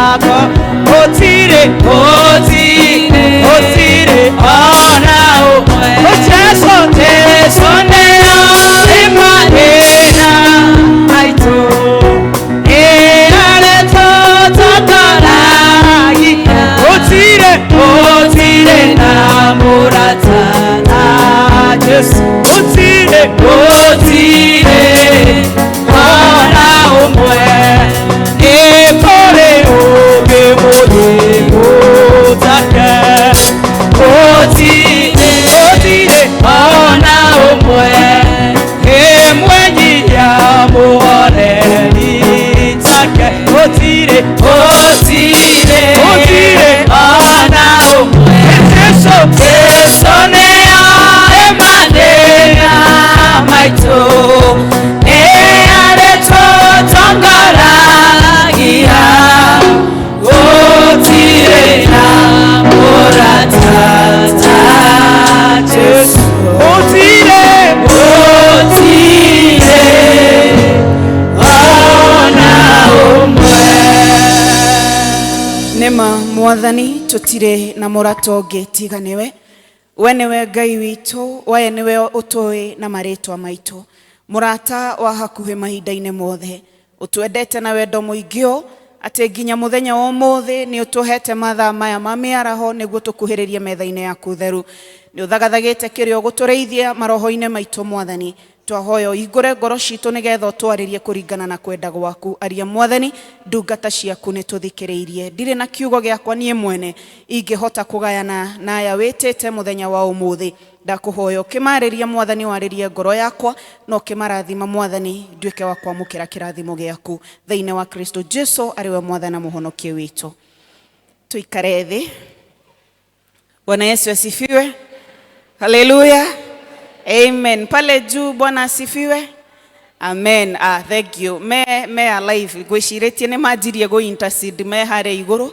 Ako gũtirĩ, gũtirĩ, gũtirĩ ona ũmwe. Jesu, Jesu nĩo mathĩna maitũ, gũtirĩ, gũtirĩ na mũrata ta Jesu, gũtirĩ, gũtirĩ ona ũmwe. Nĩ kũrĩ ũngĩ mũthingu take? Gũtirĩ, gũtirĩ ona ũmwe. Ĩmwenyia mũhoreri take? Gũtirĩ, gũtirĩ, gũtirĩ ona ũmwe. Jesu, Jesu nĩoĩ mathĩna maitũ, nĩ arĩtũtongoragia, gũtirĩ na mũrata ta Jesu, gũtirĩ, gũtirĩ ona ũmwe. Nĩma Mwathani, tũtirĩ na mũrata ũngĩ tiga nĩwe. We nĩwe Ngai witũ, we nĩwe ũtũĩ na marĩtwa maitũ, mũrata wa hakuhĩ mahinda-inĩ mothe, ũtwendete na wendo mũingĩ ũũ atĩ nginya mũthenya wa ũmũthĩ nĩ ũtũhete mathaa maya ma mĩaraho nĩguo tũkuhĩrĩrie metha-inĩ yaku theru. Nĩ ũthagathagĩte kĩrĩa ũgũtũrĩithia maroho-inĩ maitũ. Mwathani, twahoya ũhingũre ngoro citũ nĩgetha ũtwarĩrie kũringana na kwenda gwaku. Aria Mwathani, ndungata ciaku nĩ tũthikĩrĩirie. Ndirĩ na kiugo gĩakwa niĩ mwene ingĩhota kũgayana na aya wĩtĩte mũthenya wa ũmũthĩ. Ndakũhoya ũkĩmarĩria Mwathani, warĩrie ngoro yakwa na ũkĩmarathima Mwathani, nduĩke wa kwamũkĩra kĩrathimo gĩaku thĩinĩ wa Kristo Jesu arĩ we Mwathani na Mũhonokia witũ. Tuikare thĩ. Bwana Yesu asifiwe. Haleluya, amen. Pale juu, Bwana asifiwe. Amen. Ah, thank you. Me alive ngwĩcirĩtie nĩ manjirie gũ intercede me harĩa igũrũ,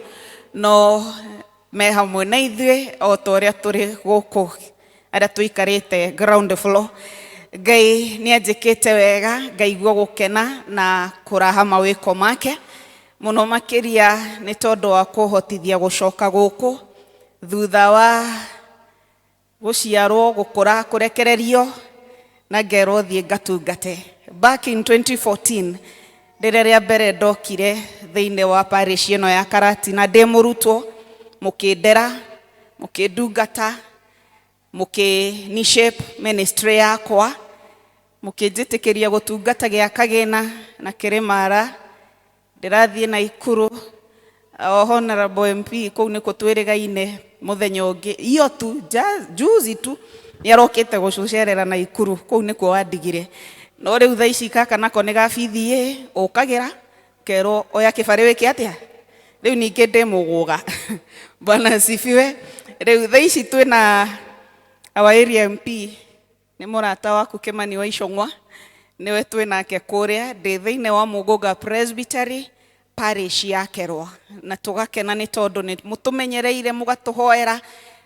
no me hamwe na ithuĩ o ta ũrĩa tũrĩ gũkũ arĩa tũikarĩte ground floor. Ngai nĩ anjĩkĩte wega, ngaigua gũkena na kũraha mawĩko make mũno makĩria nĩ tondũ wa kũhotithia gũcoka gũkũ thutha wa gũciarwo, gũkũra, kũrekererio na ngerwo thiĩ ngatungate. Back in 2014, rĩrĩa rĩa mbere ndokire thĩinĩ wa parish ĩno ya Karatina ndĩ mũrutwo, mũkĩndera, mũkĩndungata, mũkĩni shape ministry yakwa, mũkĩnjĩtĩkĩria gũtungata gĩa Kagĩna na Kĩrĩmara, ndĩrathiĩ Naikuru o Honorable MP kũu nĩkuo twĩrĩgaine. Mũthenya ũngĩ iyo tu juzi tu nĩ arokĩte gũcũcerera Naikuru, kũu nĩkuo wandigire. No rĩu thaa ici gaka nako nĩ ga BBA, ũkagĩra kerwo oya kĩbarĩ wĩke atĩa. Rĩu ningĩ ndĩ mũgũga. Bwana asifiwe. Rĩu thaa ici twĩna our area MP, nĩ mũrata waku Kĩmani wa Icũng'wa, nĩwe twĩ nake kũrĩa. Ndĩ thĩinĩ wa Muguga Presbytery, parish ya Kerwa, na tũgakena nĩ tondũ nĩ mũtũmenyereire, mũgatũhoera,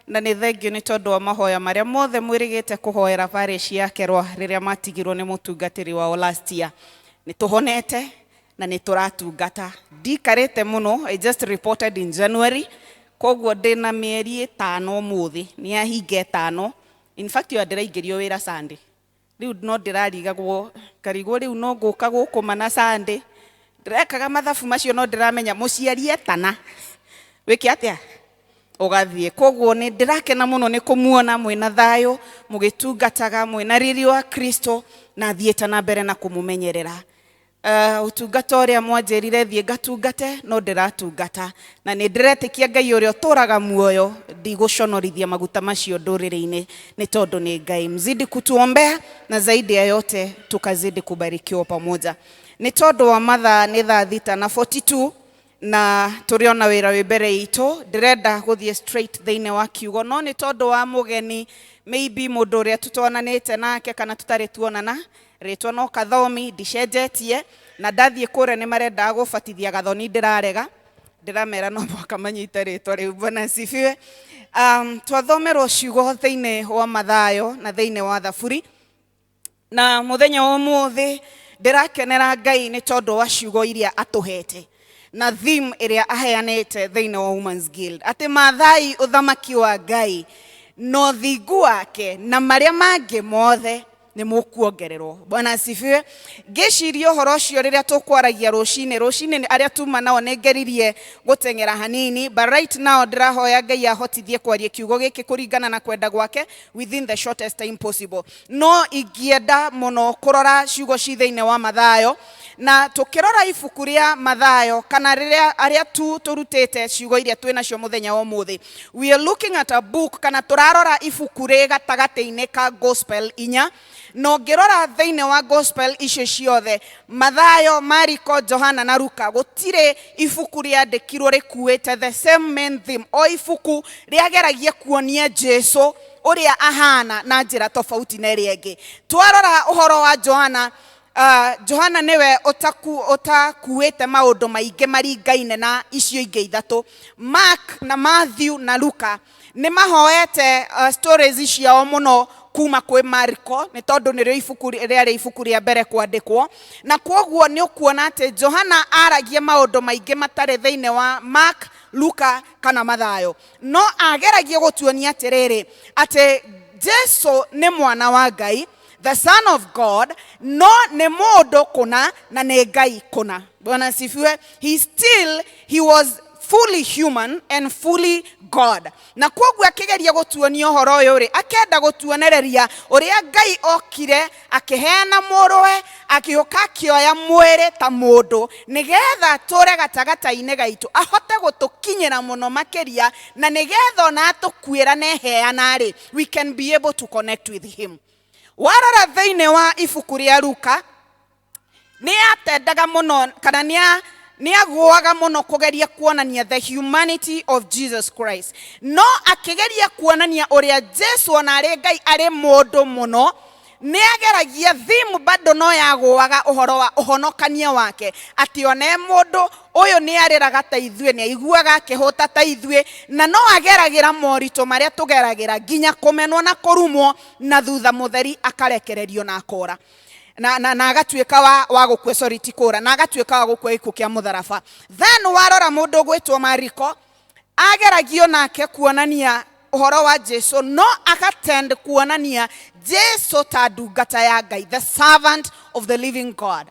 na nĩ thengio nĩ tondũ wa mahoya marĩa mothe mwĩrĩgĩte kũhoera parish ya Kerwa rĩrĩa matigirwo nĩ mũtungatĩri wao last year. Nĩ tũhonete na nĩ tũratungata. Ndikarĩte mũno, I just reported in January, koguo ndĩna mĩeri 5 ũmũthĩ nĩ yahinga 5. In fact, yo ndĩraingĩrio wĩra Sunday rĩu, no ndĩrarigagwo karigwo rĩu no ngũka gũkũ mana Sunday ndĩrekaga mathabu macio, no ndĩramenya mũciari etana wĩke atĩa ũgathiĩ. Koguo nĩ ndĩrakena mũno nĩ kũmuona mwĩna thayũ, mũgĩtungataga mwĩna riri wa Kristo, na thiĩte na mbere na kũmũmenyerera. Ũtungata ũrĩa mwanjĩrire thiĩ ngatungate no ndĩratungata, na nĩ ndĩretĩkia Ngai ũrĩa ũtũraga muoyo ndigũconorithia maguta macio ndũrĩrĩ-inĩ, nĩ tondũ nĩ Ngai. Mzidi kutuombea na zaidi ya yote tukazidi kubarikiwa pamoja. Nĩ tondũ wa mathaa, nĩ thaa 6 na 42 na tũrĩ ona wĩra wĩ mbere itũ. Ndĩrenda gũthiĩ straight thĩinĩ wa kiugo, no nĩ tondũ wa mũgeni, maybe mũndũ ũrĩa tũtonanĩte nake kana tũtarĩ tuonana, rĩtwa no Kathomi, ndicenjetie. Na ndathiĩ kũrĩa nĩ marendaga gũbatithia Gathoni, ndĩrarega, ndĩramera no mũhaka manyite rĩtwa rĩu. Bwana asifiwe. Twathomerwo ciugo thĩinĩ wa Mathayo na thĩinĩ wa Thaburi, na mũthenya wa ũmũthĩ ndĩrakenera Ngai nĩ tondũ wa ciugo iria atũhete. Na theme ĩrĩa aheanĩte thĩinĩ wa Women's Guild atĩ mathai ũthamaki wa Ngai na ũthingu wake, na marĩa mangĩ mothe nĩ mũkuongererwo. Bwana asifiwe. Ngĩciria ũhoro ũcio rĩrĩa tũkwaragia rũcinĩ rũcinĩ arĩa tuma nao, nĩ ngeririe gũteng'era hanini, but right now ndĩrahoya Ngai ahotithie kwaria kiugo gĩkĩ kũringana na kwenda gwake within the shortest time possible. No ingĩenda mũno kũrora ciugo ci thĩinĩ wa Mathayo, na tũkĩrora ibuku rĩa Mathayo kana rĩrĩa arĩa tu tũrutĩte ciugo iria twĩ nacio mũthenya wa ũmũthĩ, we are looking at a book, kana tũrarora ibuku rĩ gatagatĩ-inĩ ka gospel inya. Na ũngĩrora thĩinĩ wa gospel icio ciothe, Mathayo, Mariko, Johana na Luka, gũtirĩ ibuku rĩandĩkirwo rĩkuĩte the same main theme. O ibuku rĩageragia kuonia Jesu ũrĩa ahana na njĩra tofauti na ĩrĩa ĩngĩ. Twarora ũhoro wa Johana, Johana nĩwe ũtakuĩte maũndũ maingĩ maringaine na icio ingĩ ithatũ. Mark na Matthew na Luka nĩ mahoete stories ciao mũno kuma kwĩ Mariko, nĩ tondũ nĩrĩo ibuku rĩarĩ ibuku rĩa mbere kwandĩkwo. Na kwoguo nĩ ũkuona atĩ Johana aragia maũndũ maingĩ matarĩ thĩinĩ wa Mark, Luka kana Mathayo, no ageragia gũtuonia atĩrĩrĩ, atĩ Jesu nĩ mwana wa Ngai, the Son of God, no nĩ mũndũ kũna na nĩ Ngai kũna. Bwana asifiwe. He still he was fully human and fully God. Na kwoguo akĩgeria gũtuonia ũhoro ũyũ rĩ, akenda gũtuonereria ũrĩa Ngai okire akĩheana mũrũwe, agĩũka akĩoya mwĩrĩ ta mũndũ nĩgetha atũre gatagatĩ-inĩ gaitũ, ahote gũtũkinyĩra mũno makĩria, na nĩgetha ona atũkuĩra na eheana rĩ, we can be able to connect with him. Warora thĩinĩ wa ibuku rĩa Luka, nĩ atendaga mũno kana nĩ agũaga mũno kũgeria kuonania the humanity of Jesus Christ, no akĩgeria kuonania ũrĩa Jesu ona arĩ Ngai arĩ mũndũ mũno, nĩ ageragia theme bado no yagũaga ũhoro wa ũhonokania wake, atĩ ona e mũndũ ũyũ nĩ arĩraga ta ithuĩ, nĩ aiguaga akĩhũta ta ithuĩ, na no ageragĩra moritũ marĩa tũgeragĩra, nginya kũmenwo na kũrumwo, na thutha mũtheri akarekererio na akora na agatuĩka wa gũkua, sorry, ti kũra, na agatuĩka wa gũkua gĩkuũ kĩa mũtharaba. Then warora mũndũ ũgwĩtwo Mariko, ageragio nake kuonania ũhoro wa Jesu, no agatend kuonania Jesu ta ndungata ya Ngai, the servant of the living God.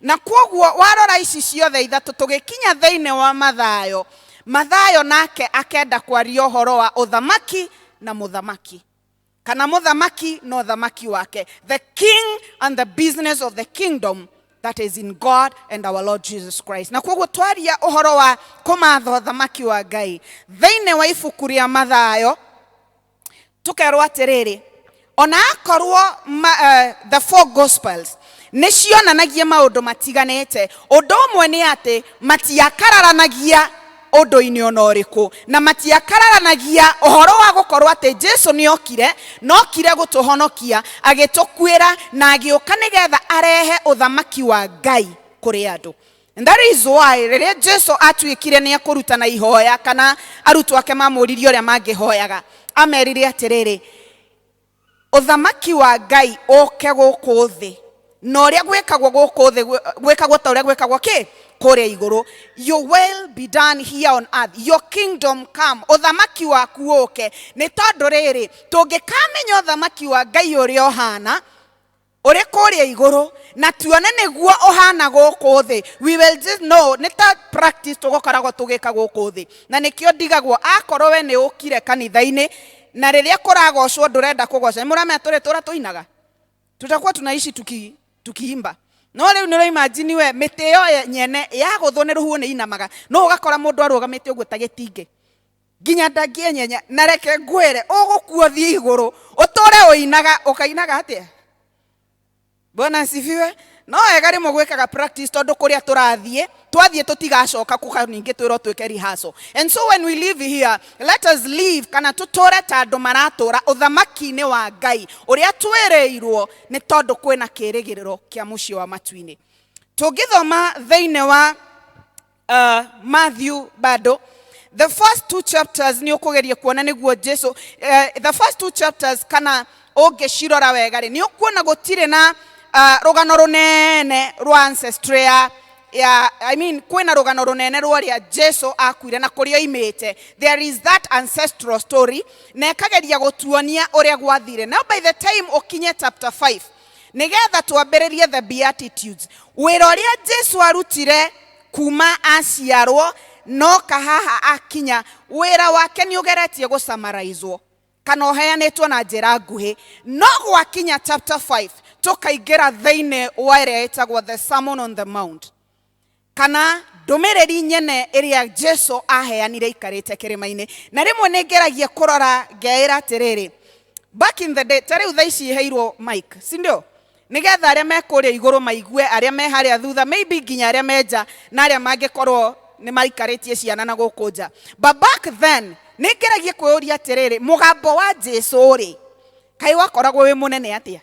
Na kwoguo warora ici ciothe ithatũ, tũgĩkinya thĩinĩ wa Mathayo, Mathayo nake akenda kwaria ũhoro wa ũthamaki na mũthamaki, kana mũthamaki na ũthamaki wake, the king and the business of the kingdom that is in God and our Lord Jesus Christ. Na kwoguo twaria ũhoro wa kũmatha ũthamaki wa Ngai thĩinĩ wa ibuku rĩa Mathayo, tũkerwo atĩrĩrĩ, ona akorwo the four gospels nĩ cionanagia maũndũ matiganĩte, ũndũ ũmwe nĩ atĩ matiakararanagia ũndũ-inĩ ona ũrĩkũ, na matiakararanagia ũhoro wa gũkorwo atĩ Jesu nĩ okire, na okire gũtũhonokia, agĩtũkuĩra na agĩũka nĩgetha arehe ũthamaki wa Ngai kũrĩ andũ. And that is why rĩrĩa Jesu atuĩkire nĩ ekũrutana ihoya, kana arutwo ake mamũririe ũrĩa mangĩhoyaga, amerire atĩrĩrĩ, ũthamaki wa Ngai ũke gũkũ thĩ, na ũrĩa gwĩkagwo gũkũ thĩ gwĩkagwo ta ũrĩa gwĩkagwo kĩ kũrĩa igũrũ. Your will be done here on earth, your kingdom come, ũthamaki waku ũke. Nĩ tondũ rĩrĩ, tũngĩkamenya ũthamaki wa Ngai ũrĩa ũhana ũrĩ kũrĩa igũrũ, na tuone nĩguo ũhana gũkũ thĩ, we will just know nĩ ta practice tũgũkoragwo tũgĩka gũkũ thĩ. Na nĩkĩo ndigagwo, akorwo we nĩ ũkire kanitha-inĩ na rĩrĩa kũragocwo ndũrenda kũgoca, nĩ mũramenya tũrĩ tũra tũinaga, tutakuwa tunaishi tukiimba. No rĩu nĩ ũraimagine we mĩtĩ ĩyo nyene yagũthwo nĩ rũhuho nĩ inamaga, no ũgakora mũndũ arũgamĩte ũguo ta gĩtingĩ nginya ndangĩenyenya. Na reke ngwĩre, ũgũkua ũthiĩ igũrũ ũtũre ũinaga, ũkainaga atĩa? Bwana asifiwe. No wega rĩmwe gwĩkaga practice, tondũ kũrĩa tũrathiĩ, twathiĩ tũtigacoka kũka ningĩ twĩrwo twĩke rehearsal. And so when we live here, let us live, kana tũtũre ta andũ maratũra ũthamaki-inĩ wa Ngai ũrĩa twĩrĩirwo, nĩ tondũ kwĩna kĩrĩgĩrĩro kĩa mũciĩ wa matu-inĩ. Tũngĩthoma thĩinĩ wa Matthew bado, the first two chapters, nĩ ũkũgeria kuona nĩguo Jesu, the first two chapters, kana ũngĩcirora wega rĩ, nĩ ũkuona gũtirĩ na rũgano rũnene rwa ancestry ya, ya I mean, kwĩna rũgano rũnene rwa ũrĩa Jesu akuire na kũrĩa oimĩte. There is that ancestral story na ĩkageria gũtuonia ũrĩa gwathire. Now by the time ũkinye chapter 5, nĩgetha twambĩrĩrie the Beatitudes, wĩra ũrĩa Jesu arutire kuma aciarwo noka haha akinya, wĩra wake nĩ ũgeretie gũsummarizwo kana ũheanĩtwo na njĩra nguhĩ. No gwakinya chapter 5, tũkaingĩra thĩinĩ wa ĩrĩa ĩtagwo the Sermon on the Mount, kana ndũmĩrĩri nyene ĩrĩa Jesu aheanire ikarĩte kĩrĩma-inĩ. Na rĩmwe nĩ ngeragia kũrora ngeĩra atĩrĩrĩ, back in the day, ta rĩu thaa ici iheirwo mic, si ndio, nĩgetha arĩa me kũrĩa igũrũ maigue, arĩa me harĩa thutha, maybe nginya arĩa me nja na arĩa mangĩkorwo nĩ maikarĩtie ciana na gũkũ nja. But back then nĩ ngeragia kwĩyũria atĩrĩrĩ, mũgambo wa Jesu rĩ, kaĩ wakoragwo wĩ mũnene atĩa?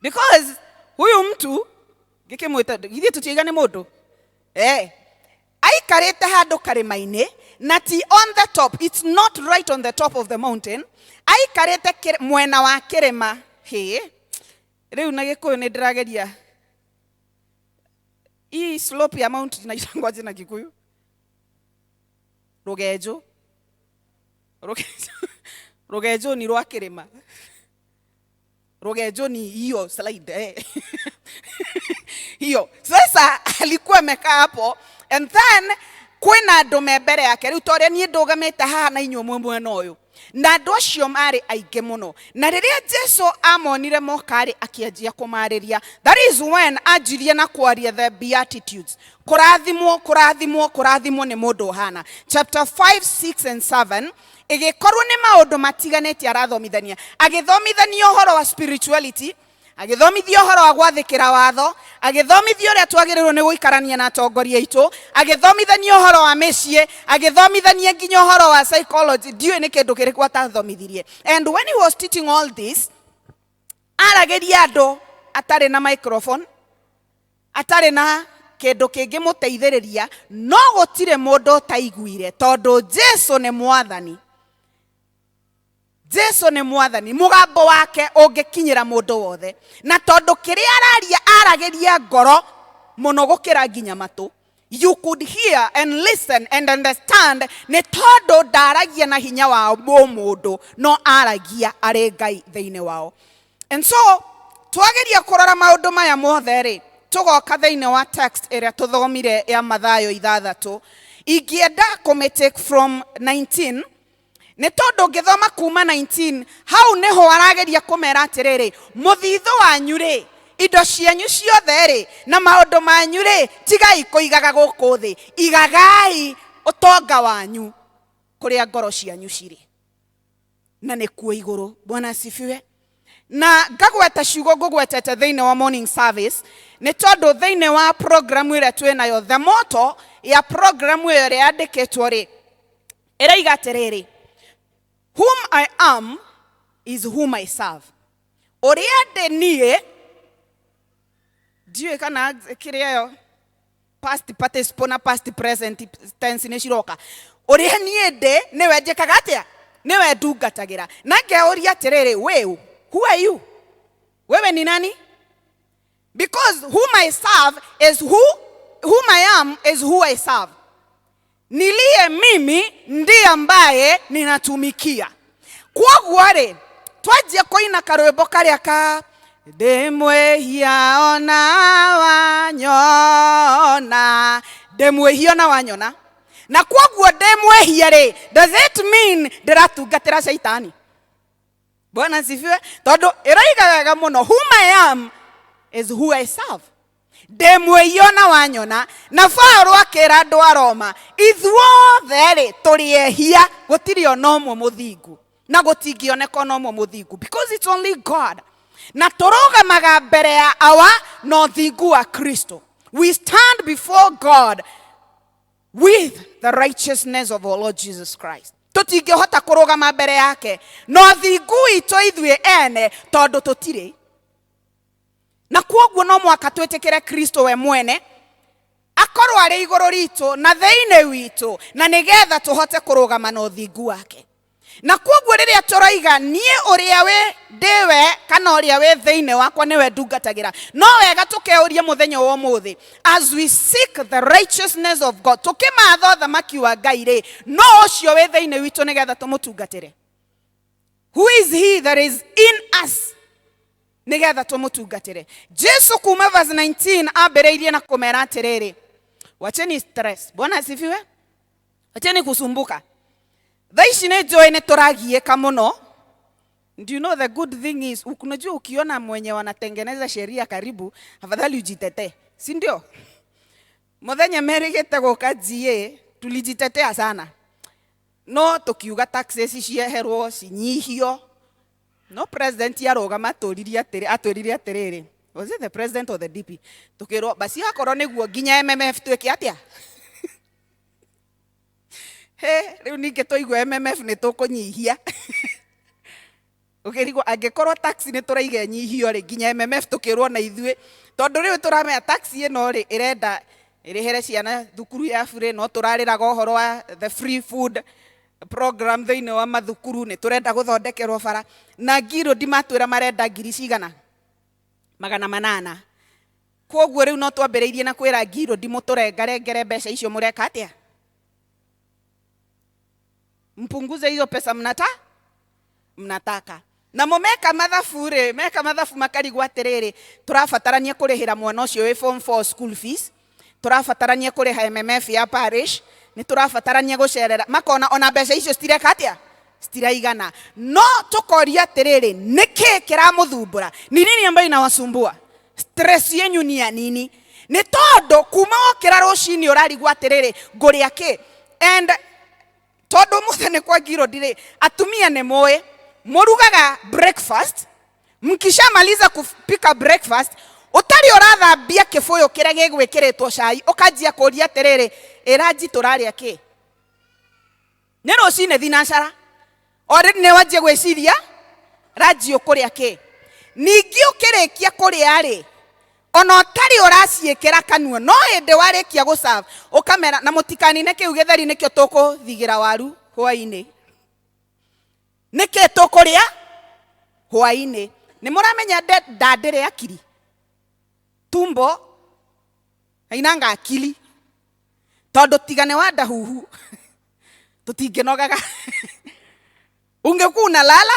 Because huyu mtu ngĩkĩmwĩta, ithuĩ tũtiiga nĩ mũndũ aikarĩte handũ karĩma-inĩ, na ti on the top, it's not right on the top of the mountain, aikarĩte mwena wa kĩrĩma. Hĩ, rĩu na Gĩkũyũ nĩ ndĩrageria. Hii slope ya mountain inaitangwaje na Gikuyu? Rũgenjo. Rũgenjo, rũgenjo ni rwa kĩrĩma, rũgenjo ni hiyo slide hiyo. Sasa alikuwa amekaa hapo and then kwĩna andũ me mbere yake, rĩu ta ũrĩa niĩ ndũgamĩte haha na inyuĩ mwĩ mwena ũyũ, na andũ acio marĩ aingĩ mũno. Na rĩrĩa Jesu amonire moka-rĩ, akĩanjia kũmarĩria. That is when anjirie na kwaria the Beatitudes, kũrathimwo, kũrathimwo, kũrathimwo nĩ mũndũ ũhana. Chapter 5, 6 and 7 ĩgĩkorwo nĩ maũndũ matiganĩte arathomithania, agĩthomithania ũhoro wa spirituality, agĩthomithia ũhoro wa gwathĩkĩra watho, agĩthomithia ũrĩa twagĩrĩirwo nĩ gũikarania na atongoria aitũ, agĩthomithania ũhoro wa mĩciĩ, agĩthomithania nginya ũhoro wa psychology. Ndiũĩ nĩ kĩndũ kĩrĩkũ atathomithirie. And when he was teaching all this, aragĩria andũ atarĩ na microphone, atarĩ na kĩndũ kĩngĩmũteithĩrĩria, no gũtirĩ mũndũ ũtaiguire, tondũ Jesu nĩ mwathani. Jesu nĩ mwathani, mũgambo wake ũngĩkinyĩra mũndũ wothe, na tondũ kĩrĩa araria aragĩria ngoro mũno gũkĩra nginya matũ, you could hear and listen and understand, nĩ tondũ ndaragia na hinya wa mũndũ, no aragia arĩ Ngai thĩinĩ wao. And so twageria kũrora maũndũ maya mothe rĩ, tũgoka thĩinĩ wa text ĩrĩa tũthomire ya Mathayo 6. Ingĩenda kũmĩ from 19, nĩ tondũ ngĩthoma kuma 19, hau nĩho arageria kũmera atĩrĩrĩ, mũthithũ wanyu rĩ, indo cianyu ciothe rĩ, na maũndũ manyu rĩ, tigai kũigaga gũkũ thĩ, igagai ũtonga wanyu kũrĩa ngoro cianyu cirĩ, na nĩkuo igũrũ. Bwana asifiwe. Na ngagweta ciugo ngũgwetete thĩinĩ wa morning service, nĩ tondũ thĩinĩ wa programu ĩrĩa twĩ nayo, the motto ya programu ĩyo ĩrĩa yandĩkĩtwo rĩ, ĩraiga atĩrĩrĩ, "Whom I am is whom I serve." Ũrĩa ndĩ niĩ, ndiũĩ kana kĩrĩa ĩyo past participle na past present tense nĩ ciroka. Ũrĩa niĩ ndĩ nĩwe njĩkaga atĩa? Nĩwe ndungatagĩra. Na ngeũria atĩrĩrĩ, we, who are you? Wewe ni nani? Because whom I serve is who, whom I am is who I serve. Niliye mimi ndiye ambaye ninatumikia. Kwoguo rĩ, twanjia kũina karwĩmbo karĩa ka "Ndĩmwĩhia ona wanyona", ndĩmwĩhia ona wanyona, na kwoguo ndĩmwĩhia rĩ, does it mean ndĩratungatĩra caitani? Bwana asifiwe. Tondũ ĩroiga wega mũno, "Whom I am is who I serve." Ndĩmwĩhia ona wanyona. Na Paũlũ akĩra andũ a Roma, ithuothe rĩ, tũrĩ ehia, gũtirĩ ona ũmwe mũthingu, na gũtingĩoneka ona ũmwe mũthingu, because it's only God. Na tũrũgamaga mbere ya awa na ũthingu wa Kristo. We stand before God with the righteousness of our Lord Jesus Christ. Tũtingĩhota kũrũgama mbere yake na ũthingu witũ ithuĩ ene, tondũ tũtirĩ. Na kwoguo no mwaka twĩtĩkĩre Kristo we mwene akorwo arĩ igũrũ ritũ na thĩinĩ witũ, na nĩgetha tũhote kũrũgama na ũthingu wake. Na kwoguo rĩrĩa tũroiga niĩ ũrĩa wĩ ndĩwe kana ũrĩa wĩ thĩinĩ wakwa nĩwe ndungatagĩra, no wega tũkeuria mũthenya wa ũmũthĩ, as we seek the righteousness of God, tũkĩmatha ũthamaki wa Ngai rĩ, no ũcio wĩ thĩinĩ witũ nĩgetha tũmũtungatĩre. Who is he that is in us nĩgetha tũmũtungatĩre? Jesu kuma verse 19 ambĩrĩirie na kũmera atĩrĩrĩ, wacheni stress. Bwana asifiwe. Wacheni kusumbuka. Thaa ici nĩ njũĩ nĩ tũragiĩka mũno. Do you know the good thing is, unajua ukiona mwenye wanatengeneza sheria karibu, afadhali ujitetee, si ndio? Muthenya merĩgĩte gũka GA, tulijitetea sana, no tukiuga taxes cieherwo cinyihio, no president arũgama atũririe atĩrĩ, atwĩrire atĩrĩrĩ, was it the president or the DP? Tukĩrwo basi akorwo nĩguo nginya MMF twĩke atĩa? He rĩu ningĩ twaigua MMF nĩ tũkũnyihia, ũkĩrigwo angĩkorwo tax nĩ tũraiga ĩnyihio rĩ, nginya MMF tũkĩrwo na ithuĩ, tondũ rĩu tũramenya tax ĩno rĩ ĩrenda ĩrĩhĩre ciana thukuru ya bure, no tũrarĩraga ũhoro wa the free food program thĩinĩ wa mathukuru, nĩ tũrenda gũthondekerwo bara, na ngiro ndimatwĩra marenda ngiri cigana 800. Koguo rĩu no twambĩrĩirie na kwĩra ngiro ndimũtũrengarengere mbeca icio, mũreka atĩa? Mpunguze hizo pesa mnataka. Namo meka mathabu rĩ, meka mathabu makarigwo atĩrĩrĩ, tũrabatarania kũrĩhĩra mwana ũcio wĩ form 4 school fees, tũrabatarania kũrĩha MMF ya parish, nĩ tũrabatarania gũcerera, makona ona mbeca icio citireka atĩa, citiraigana. No tũkoria atĩrĩrĩ, nĩkĩ kĩramũthumbũra? Ni nini ambayo inawasumbua? Stress yenyu ni ya nini? Nĩ tondũ kuma wokĩra rũcinĩ ũrarigwo atĩrĩrĩ, ngũrĩa kĩ? And tondũ mũthĩ nĩ kwa ngiro ndirĩ, atumia nĩ mũĩ mũrugaga breakfast, mkishamaliza kupika breakfast, ũtarĩ ũrathambia kĩbũyũ kĩrĩa gĩgwĩkĩrĩtwo cai, ũkanjia kũria atĩrĩrĩ, ĩranji tũrarĩa kĩ? Nĩ rũcinĩ thinacara, already nĩ wanjia gwĩciria ranji ũkũrĩa kĩ. Ningĩ ũkĩrĩkia kũrĩa rĩ, ona ũtarĩ ũraciĩkĩra kanua, no hĩndĩ warĩkia gũserve ũkamera na mũtikanine kĩu gĩtheri, nĩkĩo tũkũthigĩra waru hwainĩ, nĩkĩ tũkũrĩa hwainĩ. Nĩ mũramenya nda ndĩrĩ akiri, tumbo hainanga akili, tondũ tiga nĩ wa ndahuhu tũtingĩnogaga, ungekuwa unalala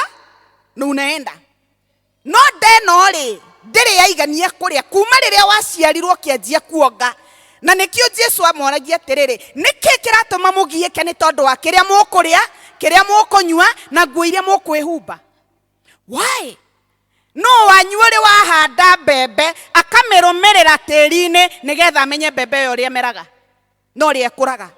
na unaenda. No ndeno rĩ ndĩrĩ yaigania kũrĩa kuma rĩrĩa waciarirwo kĩanjia kuonga. Na nĩkĩo Jesu amoragia atĩrĩrĩ, nĩkĩ kĩratũma mũgiĩke nĩ tondũ wa kĩrĩa mũkũrĩa, kĩrĩa mũkũnyua na nguo iria mũkwĩhumba? Why? No wanyu ũrĩ wahanda mbembe akamĩrũmĩrĩra tĩri-inĩ nĩgetha amenye mbembe ĩyo ũrĩa ĩmeraga na ũrĩa ĩkũraga?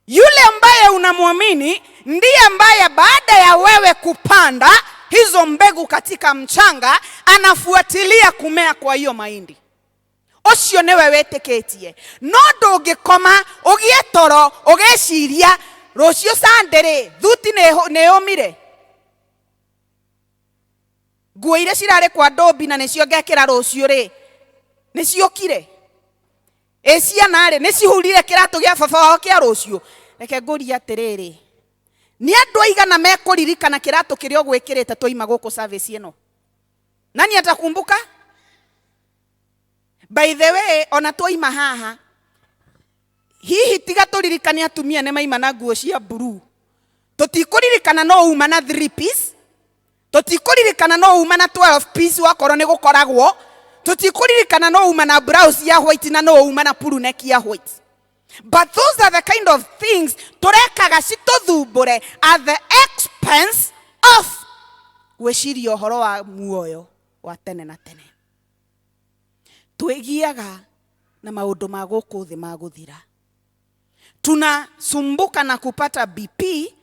Yule ambaye unamwamini ndiye ambaye baada ya wewe kupanda hizo mbegu katika mchanga anafuatilia kumea kwa hiyo mahindi. Ũcio nĩwe wĩtĩkĩtie. No ndũngĩkoma ũgĩe toro ũgĩciria rũciũ Sunday rĩ, thuti nĩ yũmire, nguo iria cirarĩ kwa ndũmbi na nĩcio ngekĩra rũciũ rĩ, nĩ ciũkire, ĩ ciana rĩ, nĩ cihurire kĩratũ gĩa baba wao kĩa rũciũ? Reke ngũrie atĩrĩrĩ, nĩ andũ aigana mekũririkana kĩratũ kĩrĩa ũgwĩkĩrĩte twaima gũkũ service ĩno? Nani atakumbuka? By the way, ona twaima haha hihi, tiga tũririkane atumia nĩ maima na nguo cia blue, tũtikũririkana no uma na 3 piece, tũtikũririkana no uma na 12 piece wakorwo nĩ gũkoragwo, tũtikũririkana no uma na blouse ya white na no uma na polo neck ya white. But those are the kind of things tũrekaga citũthumbũre at the expense of gwĩciria ũhoro wa muoyo wa tene na tene. Twĩgiaga na maũndũ ma gũkũ thĩ ma gũthira, tunasumbuka na kupata BP.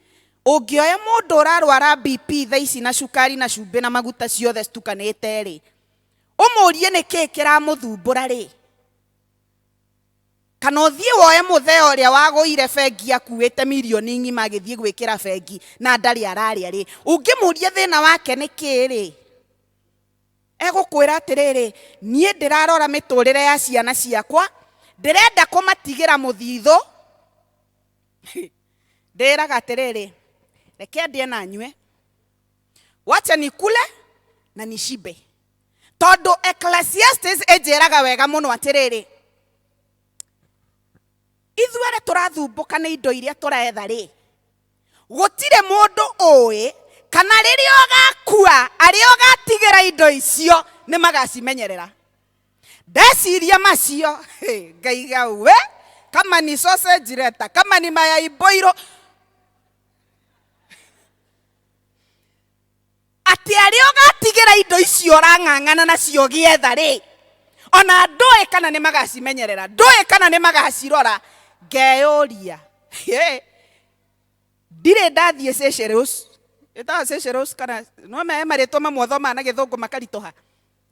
Ũngĩoya mũndũ ũrarwara BP thaa ici na cukari na cumbĩ na maguta ciothe citukanĩte rĩ, ũmũrie nĩ kĩĩ kĩramũthumbũra rĩ, kana ũthiĩ woe mũthee ũrĩa wagũire bengi akuĩte mirioni ng'ima agĩthiĩ gwĩkĩra bengi na ndarĩ ararĩa rĩ, ũngĩmũria thĩna wake nĩ kĩĩ rĩ, egũkwĩra atĩrĩrĩ, niĩ ndĩrarora mĩtũrĩre ya ciana ciakwa, ndĩrenda kũmatigĩra mũthithũ. Ndĩraga atĩrĩrĩ, Reke ndĩe na nyue, wacha nikule na nishibe, tondũ Ecclesiastes ĩnjĩraga wega mũno atĩrĩrĩ, ithuĩ arĩa tũrathumbũka nĩ indo iria tũretha rĩ, gũtirĩ mũndũ ũĩ kana rĩrĩa ũgakua arĩa ũgatigĩra indo icio nĩ magacimenyerera. Ndeciria macio ngaiga, we kama ni sausage leta, kama ni mayai boiro, atĩ arĩa ũgatigĩra indo icio ũrang'ang'ana nacio gĩetha rĩ, ona ndũĩ kana nĩ magacimenyerera, ndũĩ kana nĩ magacirora. Ngeyũria, ndirĩ ndathiĩ Seychelles, ĩtaga Seychelles kana no me marĩtwa mamwe thomaga na gĩthũngũ makaritũha,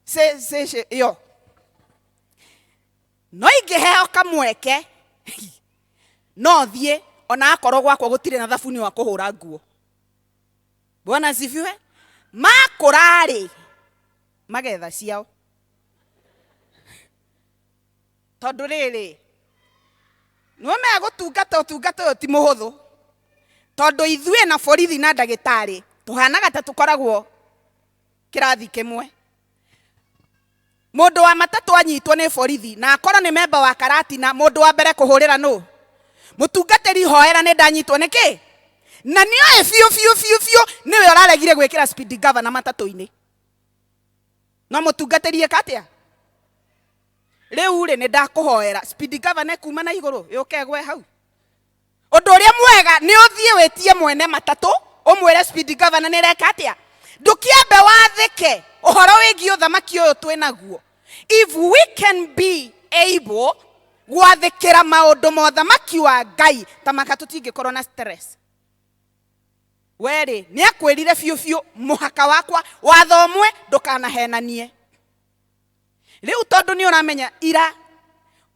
Seychelles ĩyo, no ingĩheo kamweke no thiĩ, ona akorwo gwakwa gũtirĩ na thabuni wa kũhũra nguo. Bwana asifiwe. Makũra-rĩ, magetha ciao, tondũ rĩrĩ nĩwamenya gũtungata ũtungata ũyũ ti mũhũthũ, tondũ ithuĩ na borithi na ndagĩtarĩ tũhanaga ta tũkoragwo kĩrathi kĩmwe. Mũndũ wa matatũ anyitwo nĩ borithi na akorwo nĩ memba wa Karatina, mũndũ wa mbere kũhũrĩra nũ? Mũtungatĩri, hoera, nĩ ndanyitwo nĩ kĩ, na nĩoĩ biũ biũ biũ biũ nĩwe ũraregire gwĩkĩra speed governor matatũ-inĩ. No mũtungatĩri, ĩka atĩa rĩu rĩ? Nĩ ndakũhoera, speed governor kuma na igũrũ yũke ĩgwe hau. Ũndũ ũrĩa mwega nĩ ũthiĩ wĩtie mwene matatũ, ũmwĩre speed governor nĩ ĩreka atĩa. Ndũkĩambe wathĩke ũhoro wĩgiĩ ũthamaki ũyũ twĩ naguo. If we can be able gwathĩkĩra maũndũ ma ũthamaki wa Ngai, ta maka tũtingĩkorwo na stress. Werĩ nĩ akwĩrire biũ biũ mũhaka wakwa, watho ũmwe, ndũkanahenanie. Rĩu tondũ nĩ ũramenya ira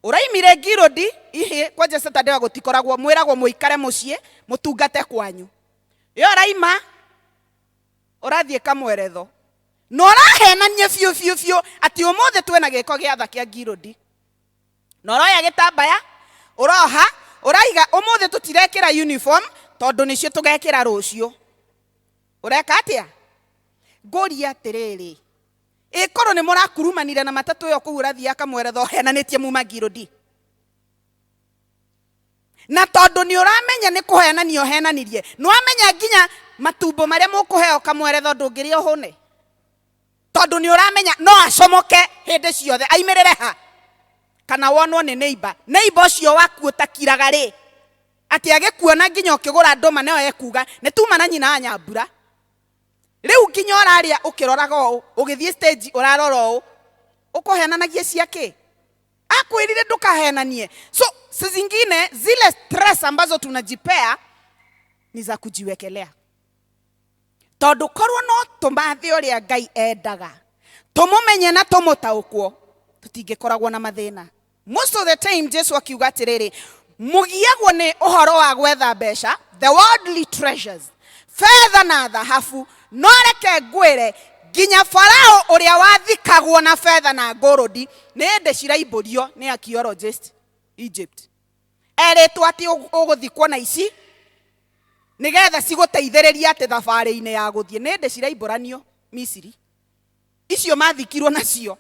ũraimire ngirũndi ihĩ kwanja Saturday gũtikoragwo, mwĩragwo mũikare mũciĩ mũtungate kwanyu, yo ũraima ũrathiĩ kamweretho na ũrahenania biũ biũ biũ atĩ ũmũthĩ twĩna gĩko gĩa tha kĩa ngirũndi, na ũroya gĩtambaya ũroha, ũraiga ũmũthĩ tũtirekĩra uniform tondũ nĩcio tũgekĩra rũciũ. Ũreka atĩa? Ngũria atĩrĩrĩ, ĩkorwo nĩ mũrakurumanire na matatũ ĩyo kũu ũrathiĩ akamweretha ũhenanĩtie muma ngirũndi, na tondũ nĩ ũramenya nĩ kũhenania ũhenanirie, nĩ wamenya nginya matumbo marĩa mũkũheo kamweretho ndũngĩrĩa ũhũne, tondũ nĩ ũramenya no acomoke hĩndĩ ciothe aimĩrĩre ha kana wonwo nĩ neighbor. Neighbor ũcio waku ũtakiraga rĩ, atĩ agĩkuona nginya ũkĩgũra ndũma nĩyo ekuga nĩ tuma na nyina wa Nyambura. Rĩu nginya ũrarĩa ũkĩroraga ũũ, ũgĩthiĩ stage ũrarora ũũ, ũkũhenanagia ciakĩ? Akwĩrire ndũkahenanie. So saa zingine zile stress ambazo tunajipea ni za kujiwekelea, tondũ korwo no tũmathe ũrĩa Ngai endaga, tũmũmenye na tũmũtaũkwo, tũtingĩkoragwo na mathĩna. Most of the time Jesu akiuga atĩrĩrĩ, mũgiagwo nĩ ũhoro wa gwetha mbeca, the worldly treasures, fedha na thahabu. No reke ngwĩre, nginya Farao ũrĩa wathikagwo na fedha na ngũrũndi, nĩ hĩndĩ ciraimbũrio nĩ archaeologist Egypt, erĩtwo atĩ ũgũthikwo na ici nĩgetha cigũteithĩrĩrie atĩ thabarĩ-inĩ ya gũthiĩ. Nĩ hĩndĩ ciraimbũranio Misiri, icio mathikirwo nacio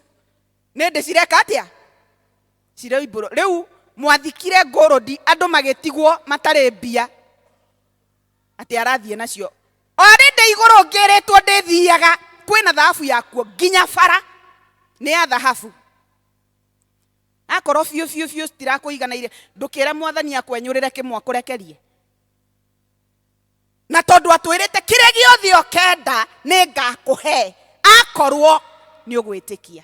nĩ hĩndĩ cireka atĩa? Ciraimbũrwo. Rĩu mwathikire ngũrũndi, andũ magĩtigwo matarĩ mbia, atĩ arathiĩ nacio already igũrũ. Ngĩrĩtwo ndĩthiaga kwĩna thahabu yakuo, nginya bara nĩ ya thahabu. Akorwo biũ biũ biũ citirakũiganaire, ndũkĩre Mwathani akwenyũrĩre kĩmwe akũrekerie, na tondũ atwĩrĩte kĩrĩa gĩothe ũkenda nĩ ngakũhe akorwo nĩ ũgwĩtĩkia.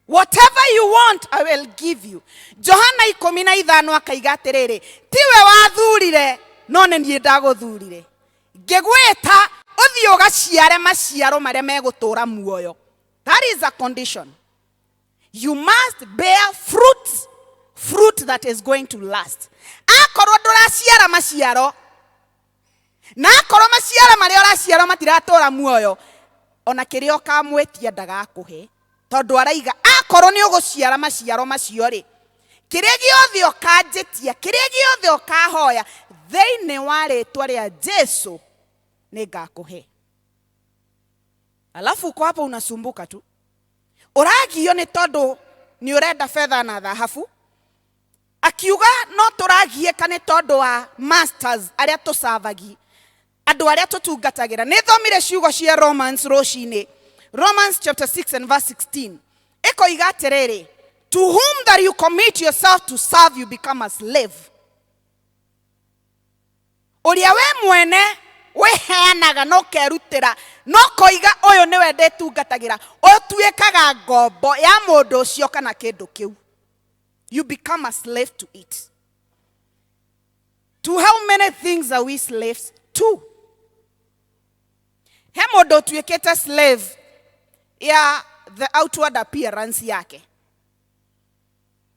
Whatever you want, I will give you. Johana 15 akaiga atĩrĩrĩ, tiwe wathurire, no nĩ niĩ ndagũthurire ngĩgwĩta ũthiĩ ũgaciare maciaro marĩa megũtũũra muoyo. That is a condition. You must bear fruit, fruit that is going to last. Akorwo ndũraciara maciaro, na akorwo maciaro marĩa ũraciara matiratũra muoyo, ona kĩrĩa ũkamwĩtia ndagakũhe, tondũ araiga akorwo nĩ ũgũciara maciaro macio rĩ, kĩrĩa gĩothe ũkanjĩtia, kĩrĩa gĩothe ũkahoya thĩinĩ wa rĩtwa rĩa Jesu. Nĩ ngakũhe. Alafu uko hapo unasumbuka tu, ũragio nĩ tondũ nĩ ũrenda fedha na dhahabu. Akiuga no tũragiĩka nĩ tondũ wa masters arĩa tũcavagi, andũ arĩa tũtungatagĩra. Nĩ thomire ciugo cia Romans rũcinĩ, Romans chapter 6 and verse 16, ĩkoiga atĩrĩrĩ, "To whom that you commit yourself to serve, you become a slave." Ũrĩa we mwene wĩheanaga na ũkerutĩra no koiga ũyũ nĩwe ndĩtungatagĩra, ũtuĩkaga ngombo ya mũndũ ũcio kana kĩndũ kĩu. You become a slave to it. To how many things are we slaves to? He mũndũ ũtuĩkĩte slave ya the outward appearance yake.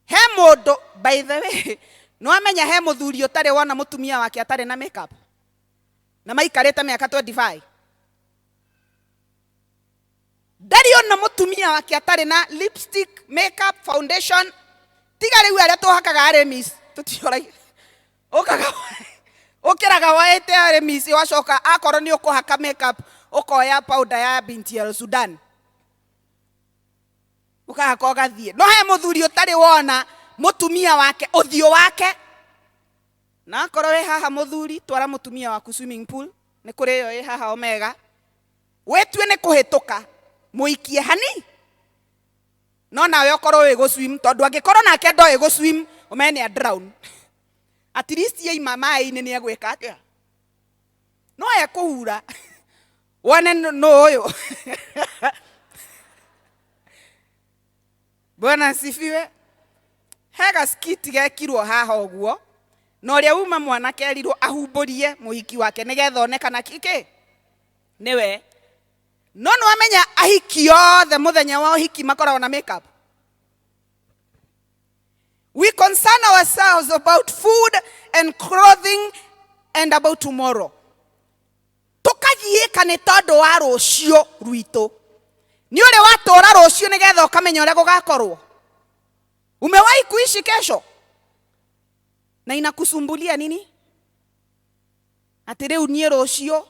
He mũndũ, by the way, nĩwamenya he mũthuri ũtarĩ wona mũtumia wake atarĩ na makeup na maikarĩte mĩaka 25? Ndarĩ ona mũtumia wake atarĩ na lipstick, makeup, foundation. Tiga rĩu arĩa tũhakaga aremis tũtioragia, ũkaga ũkĩraga woete aremis, wacoka akorwo nĩ ũkũhaka makeup ũkoya powder ya Binti El Sudan ũkahaka ũgathiĩ. No he mũthuri ũtarĩ wona mũtumia wake ũthiũ wake. Na akorwo wĩ haha mũthuri, twara mũtumia waku swimming pool, nĩ kũrĩ ĩyo ĩ haha Omega, wĩtue nĩ kũhĩtũka mũikie hani, no nawe ũkorwo wĩ gũswim, tondũ angĩkorwo nake ndoĩ gũswim, ũmenye nĩ a drown. At least yaima maĩ-inĩ nĩ egwĩka atĩa? No ekũhura wone nũ ũyũ. Bwana asifiwe. He gaskiti gekirwo haha ũguo, na ũrĩa uma mwanake erirwo ahumbũrie mũhiki wake nĩgetha onekana kĩkĩ nĩwe. No nĩwamenya ahiki othe mũthenya wa ũhiki makoragwo na makeup? We concern ourselves about food and clothing and about tomorrow. Tũkagiĩka nĩ tondũ wa rũciũ rwitũ. Nĩ ũrĩ watũra rũciũ nĩgetha ũkamenya ũrĩa gũgakorwo? Umewahi kuishi kesho na inakusumbulia nini? Atĩ rĩu niĩ rũciũ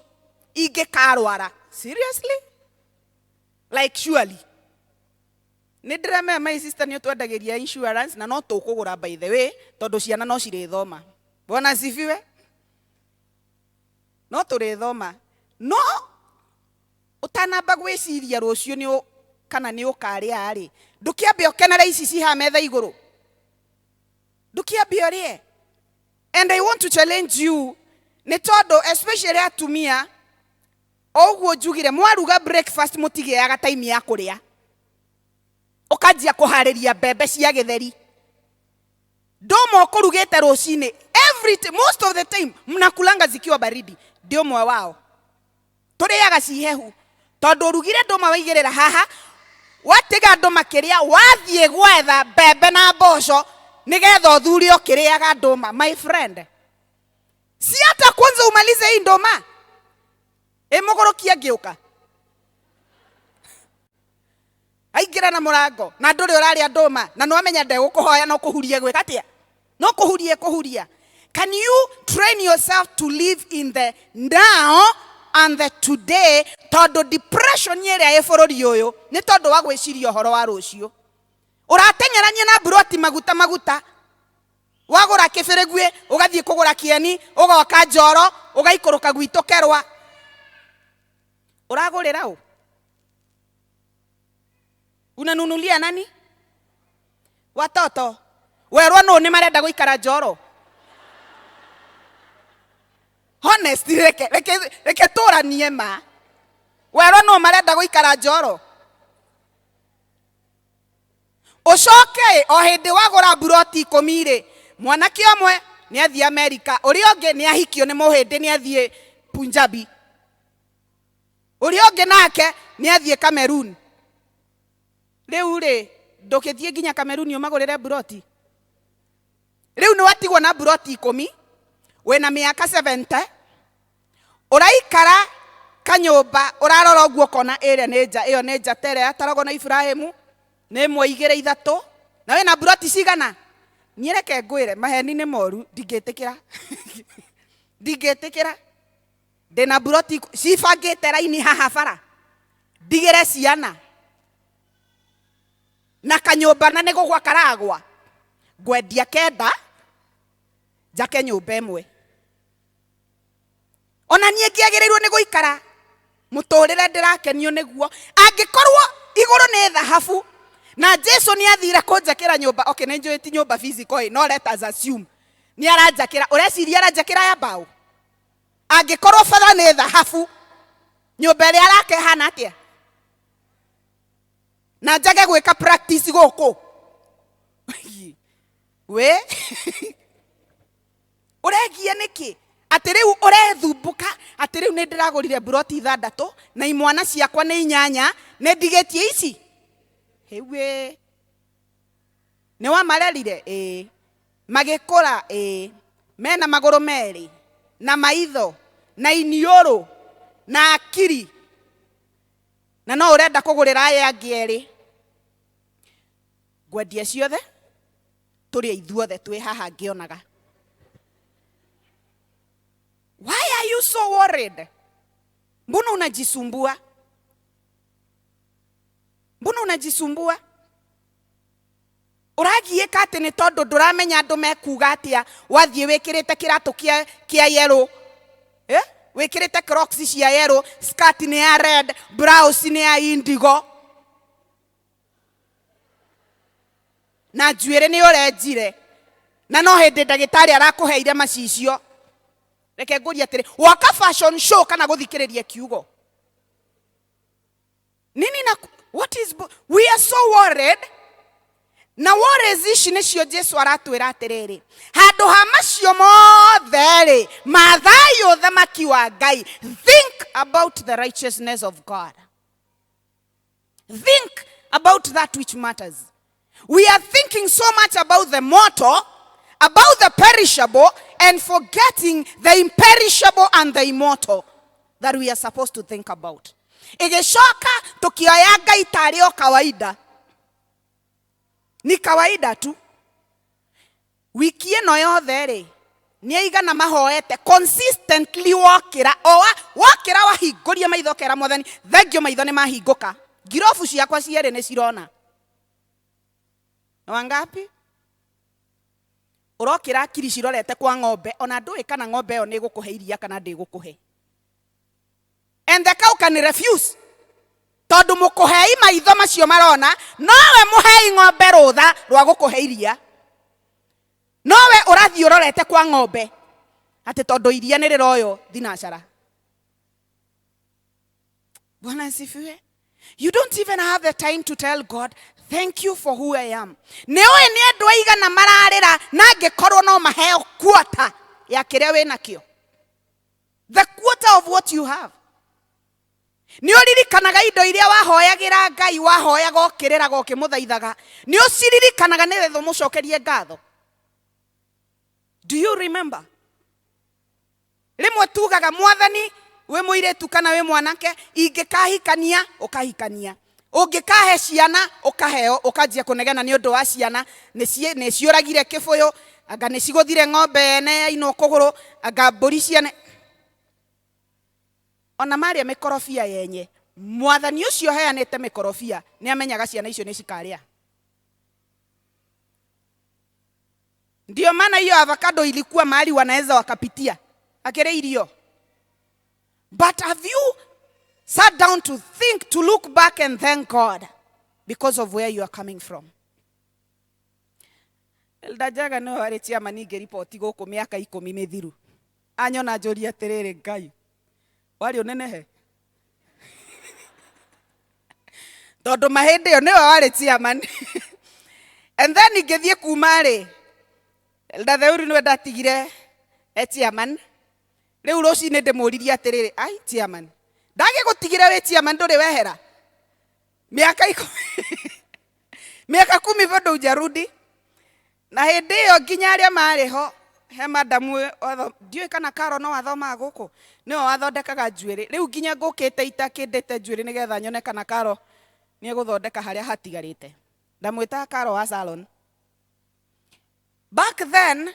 ingĩkarwara, seriously, like surely nĩ ndĩramenya my sister nĩ ũtwendagĩria insurance na no tũkũgũra, by the way, tondũ ciana no cirĩthoma. Bwana asifiwe. No tũrĩthoma, no ũtanamba gwĩciria rũciũ nĩ kana nĩ ũkarĩa rĩ, ndũkĩambe ũkenere ici ci haha metha igũrũ, ndũkĩambe ũrĩe. And I want to challenge you, nĩ tondũ especially atumia, o ũguo njugire, mwaruga breakfast mũtigĩaga time ya kũrĩa, ũkanjia kũharĩria mbembe cia gĩtheri, ndũma ũkũrugĩte rũcinĩ. Most of the time mnakulanga zikiwa baridi. Ndi ũmwe wao, tũrĩaga cihehu tondũ ũrugire ndũma waigĩrĩra haha, watiga andũ makĩrĩa, wathiĩ gwetha mbembe na mboco nĩgetha ũthure ũkĩrĩaga ndũma. My friend, si hata kwanza umalize hii ndũma ĩ mũgũrũki angĩũka aingĩra na mũrango na ndũrĩ ũrarĩa ndũma, na nĩwamenya ndegũkũhoya, no kũhuria gwĩka atĩa? No kũhuria kũhuria. Can you train yourself to live in the now and the today? Tondũ depression ĩrĩa ĩ bũrũri ũyũ nĩ tondũ wa gwĩciria ũhoro wa rũciũ. Ũrateng'erania na mburoti, maguta maguta, wagũra kĩbĩrĩguĩ, ũgathiĩ kũgũra kĩeni, ũgoka njoro, ũgaikũrũka gwitũ kerwa, ũragũrĩra ũ? Unanunulia nani? Watoto werwo nũ nĩ marenda gũikara njoro? Honestly, reke reke reke tũranie ma, werwo nũ marenda gũikara njoro? Ũcoke o hĩndĩ wagũra mburoti 10 rĩ, mwanake ũmwe nĩ athiĩ Amerika, ũrĩa ũngĩ nĩ ahikio nĩ mũhĩndĩ, nĩ athiĩ Punjabi, ũrĩa ũngĩ nake nĩ athiĩ Cameroon. Rĩu rĩ, ndũgĩthiĩ nginya Cameroon ũmagũrĩre mburoti. Rĩu nĩ watigwo na mburoti 10, wĩna mĩaka 70, ũraikara kanyũmba, ũrarora ũguo ũkona ĩrĩa nĩ nja, ĩyo nĩ nja ta ĩrĩa yataragwo na Ibrahimu, nĩ ĩmwe, igĩrĩ, ithatũ, na wĩna mburoti cigana? Niĩ reke ngwĩre, maheni nĩ moru, ndingĩtĩkĩra, ndingĩtĩkĩra. Ndĩna mburoti cibangĩte raini haha bara, ndigĩre ciana na kanyũmba, na nĩ gũgwa karagwa. Ngwendia kenda njake nyũmba ĩmwe. Ona niĩ ngĩagĩrĩirwo nĩ gũikara mũtũrĩre ndĩrakenio nĩguo. Angĩkorwo igũrũ nĩ thahabu na Jesu nĩ athire kũnjakĩra nyũmba, okay, nĩ njũĩ ti nyũmba physical ĩ, no let us assume nĩ aranjakĩra. Ũreciria aranjakĩra ya mbaũ? Angĩkorwo bara nĩ thahabu, nyũmba ĩrĩa araka ĩhana atĩa? Na njage gwĩka practice gũkũ we ũregia nĩkĩ? Atĩ rĩu ũrethumbũka atĩ rĩu nĩ ndĩragũrire mburoti ithathatũ na imwana ciakwa nĩ inyanya, nĩ ndigĩtie ici. Hĩwĩ, nĩ wamarerire? Ĩĩ. Magĩkũra? Ĩĩ. Mena magũrũ merĩ na maitho na iniũrũ na akiri, na no ũrenda kũgũrĩra aya angĩ erĩ. Ngwendia ciothe, tũrĩe ithuothe twĩ haha ngĩonaga. Why are you so worried? Mbona unajisumbua? Mbona unajisumbua? Ũragiĩka atĩ nĩ tondũ ndũramenya andũ mekuga atĩa wathiĩ wĩkĩrĩte kĩratũ kĩa yellow, eh? Wĩkĩrĩte Crocs cia yellow, skirt nĩ ya red, blouse nĩ ya indigo, na njuĩrĩ nĩ ũrenjire, na no hĩndĩ ndagĩtarĩ arakũheire macicio. Reke ngũrie atĩrĩ, waka fashion show kana gũthikĩrĩria kiugo nini? Na what is, we are so worried, na worries ici nĩcio Jesu aratwĩra atĩrĩrĩ, handũ ha macio mothe rĩ, mathai ũthamaki wa Ngai. Think about the righteousness of God. Think about that which matters. We are thinking so much about the mortal, about the perishable, and forgetting the imperishable and the immortal that we are supposed to think about. Ĩgĩcoka tũkĩoya Ngai tarĩ o kawaida, ni kawaida tu. Wiki ĩno yothe rĩ, nĩ aigana mahoete consistently? Wokĩra o wokĩra, wahingũria maitho, kera Mwathani thengio, maitho nĩ mahingũka, ngirobu ciakwa cierĩ nĩ cirona. Nĩ wangapi ũrokĩra akiri cirorete kwa ng'ombe, ona ndũĩ kana ng'ombe ĩyo nĩ ĩgũkũhe iria kana ndĩgũkũhe? And the cow can refuse, tondũ mũkũhei maitho macio marona nowe mũhei ng'ombe rũtha rwa gũkũhe iria. Nowe ũrathiĩ ũrorete kwa ng'ombe atĩ tondũ iria nĩ rĩroywo thinacara. Bwana asifiwe. You don't even have the time to tell God, "Thank you for who I am." Nĩ ũĩ nĩ andũ aigana mararĩra na angĩkorwo no maheo quarter ya kĩrĩa wĩ nakĩo? The quarter of what you have. Nĩ ũririkanaga indo iria wahoyagĩra Ngai, wahoyaga ũkĩrĩraga ũkĩmũthaithaga? Nĩ ũciririkanaga nĩgetha ũmũcokerie ngatho? Do you remember? Rĩmwe tugaga, Mwathani, wĩ mũirĩtu kana wĩ mwanake, ingĩkahikania, ũkahikania, ũngĩkahe ciana, ũkaheo, ũkanjia kũnegena nĩ ũndũ wa ciana nĩ ciũragire kĩbũyũ, anga nĩ cigũthire ng'ombe yene yainwo kũgũrũ, anga mbũri ciene ona marĩa mĩkorobia yenye. Mwathani ũcio ũheanĩte mĩkorobia nĩ amenyaga ciana icio nĩ cikarĩa. Ndio maana hiyo avocado ilikuwa mahali wanaweza wakapitia akĩrĩ irio. But have you sat down to think, to look back and thank God because of where you are coming from? Elder Njaga nĩwe warĩ chairman ngĩriboti gũkũ mĩaka 10 mĩthiru. Anyona njũria atĩrĩrĩ, "Ngai, warĩ ũnenehe?" Tondũ mahĩndĩ ĩyo nĩwe warĩ chairman. And then ngĩthiĩ kuma rĩ, Elder Theuri nĩwe ndatigire e chairman. Rĩu rũcinĩ ndĩmũririe atĩrĩrĩ, "Ai chairman, ndagĩgũtigire wĩ chairman, ndũrĩ wehera mĩaka 10, miaka 10 bado hujarudi." Na hĩndĩ ĩyo nginya arĩa marĩ ho, he madamu ndiũĩ kana Karo no athomaga gũkũ, nĩwe wathondekaga njuĩrĩ. Rĩu nginya ngũkĩte itakĩndĩte njuĩrĩ nĩgetha nyone kana Karo nĩ egũthondeka harĩa hatigarĩte. Ndamwĩtaga Karo wa salon back then.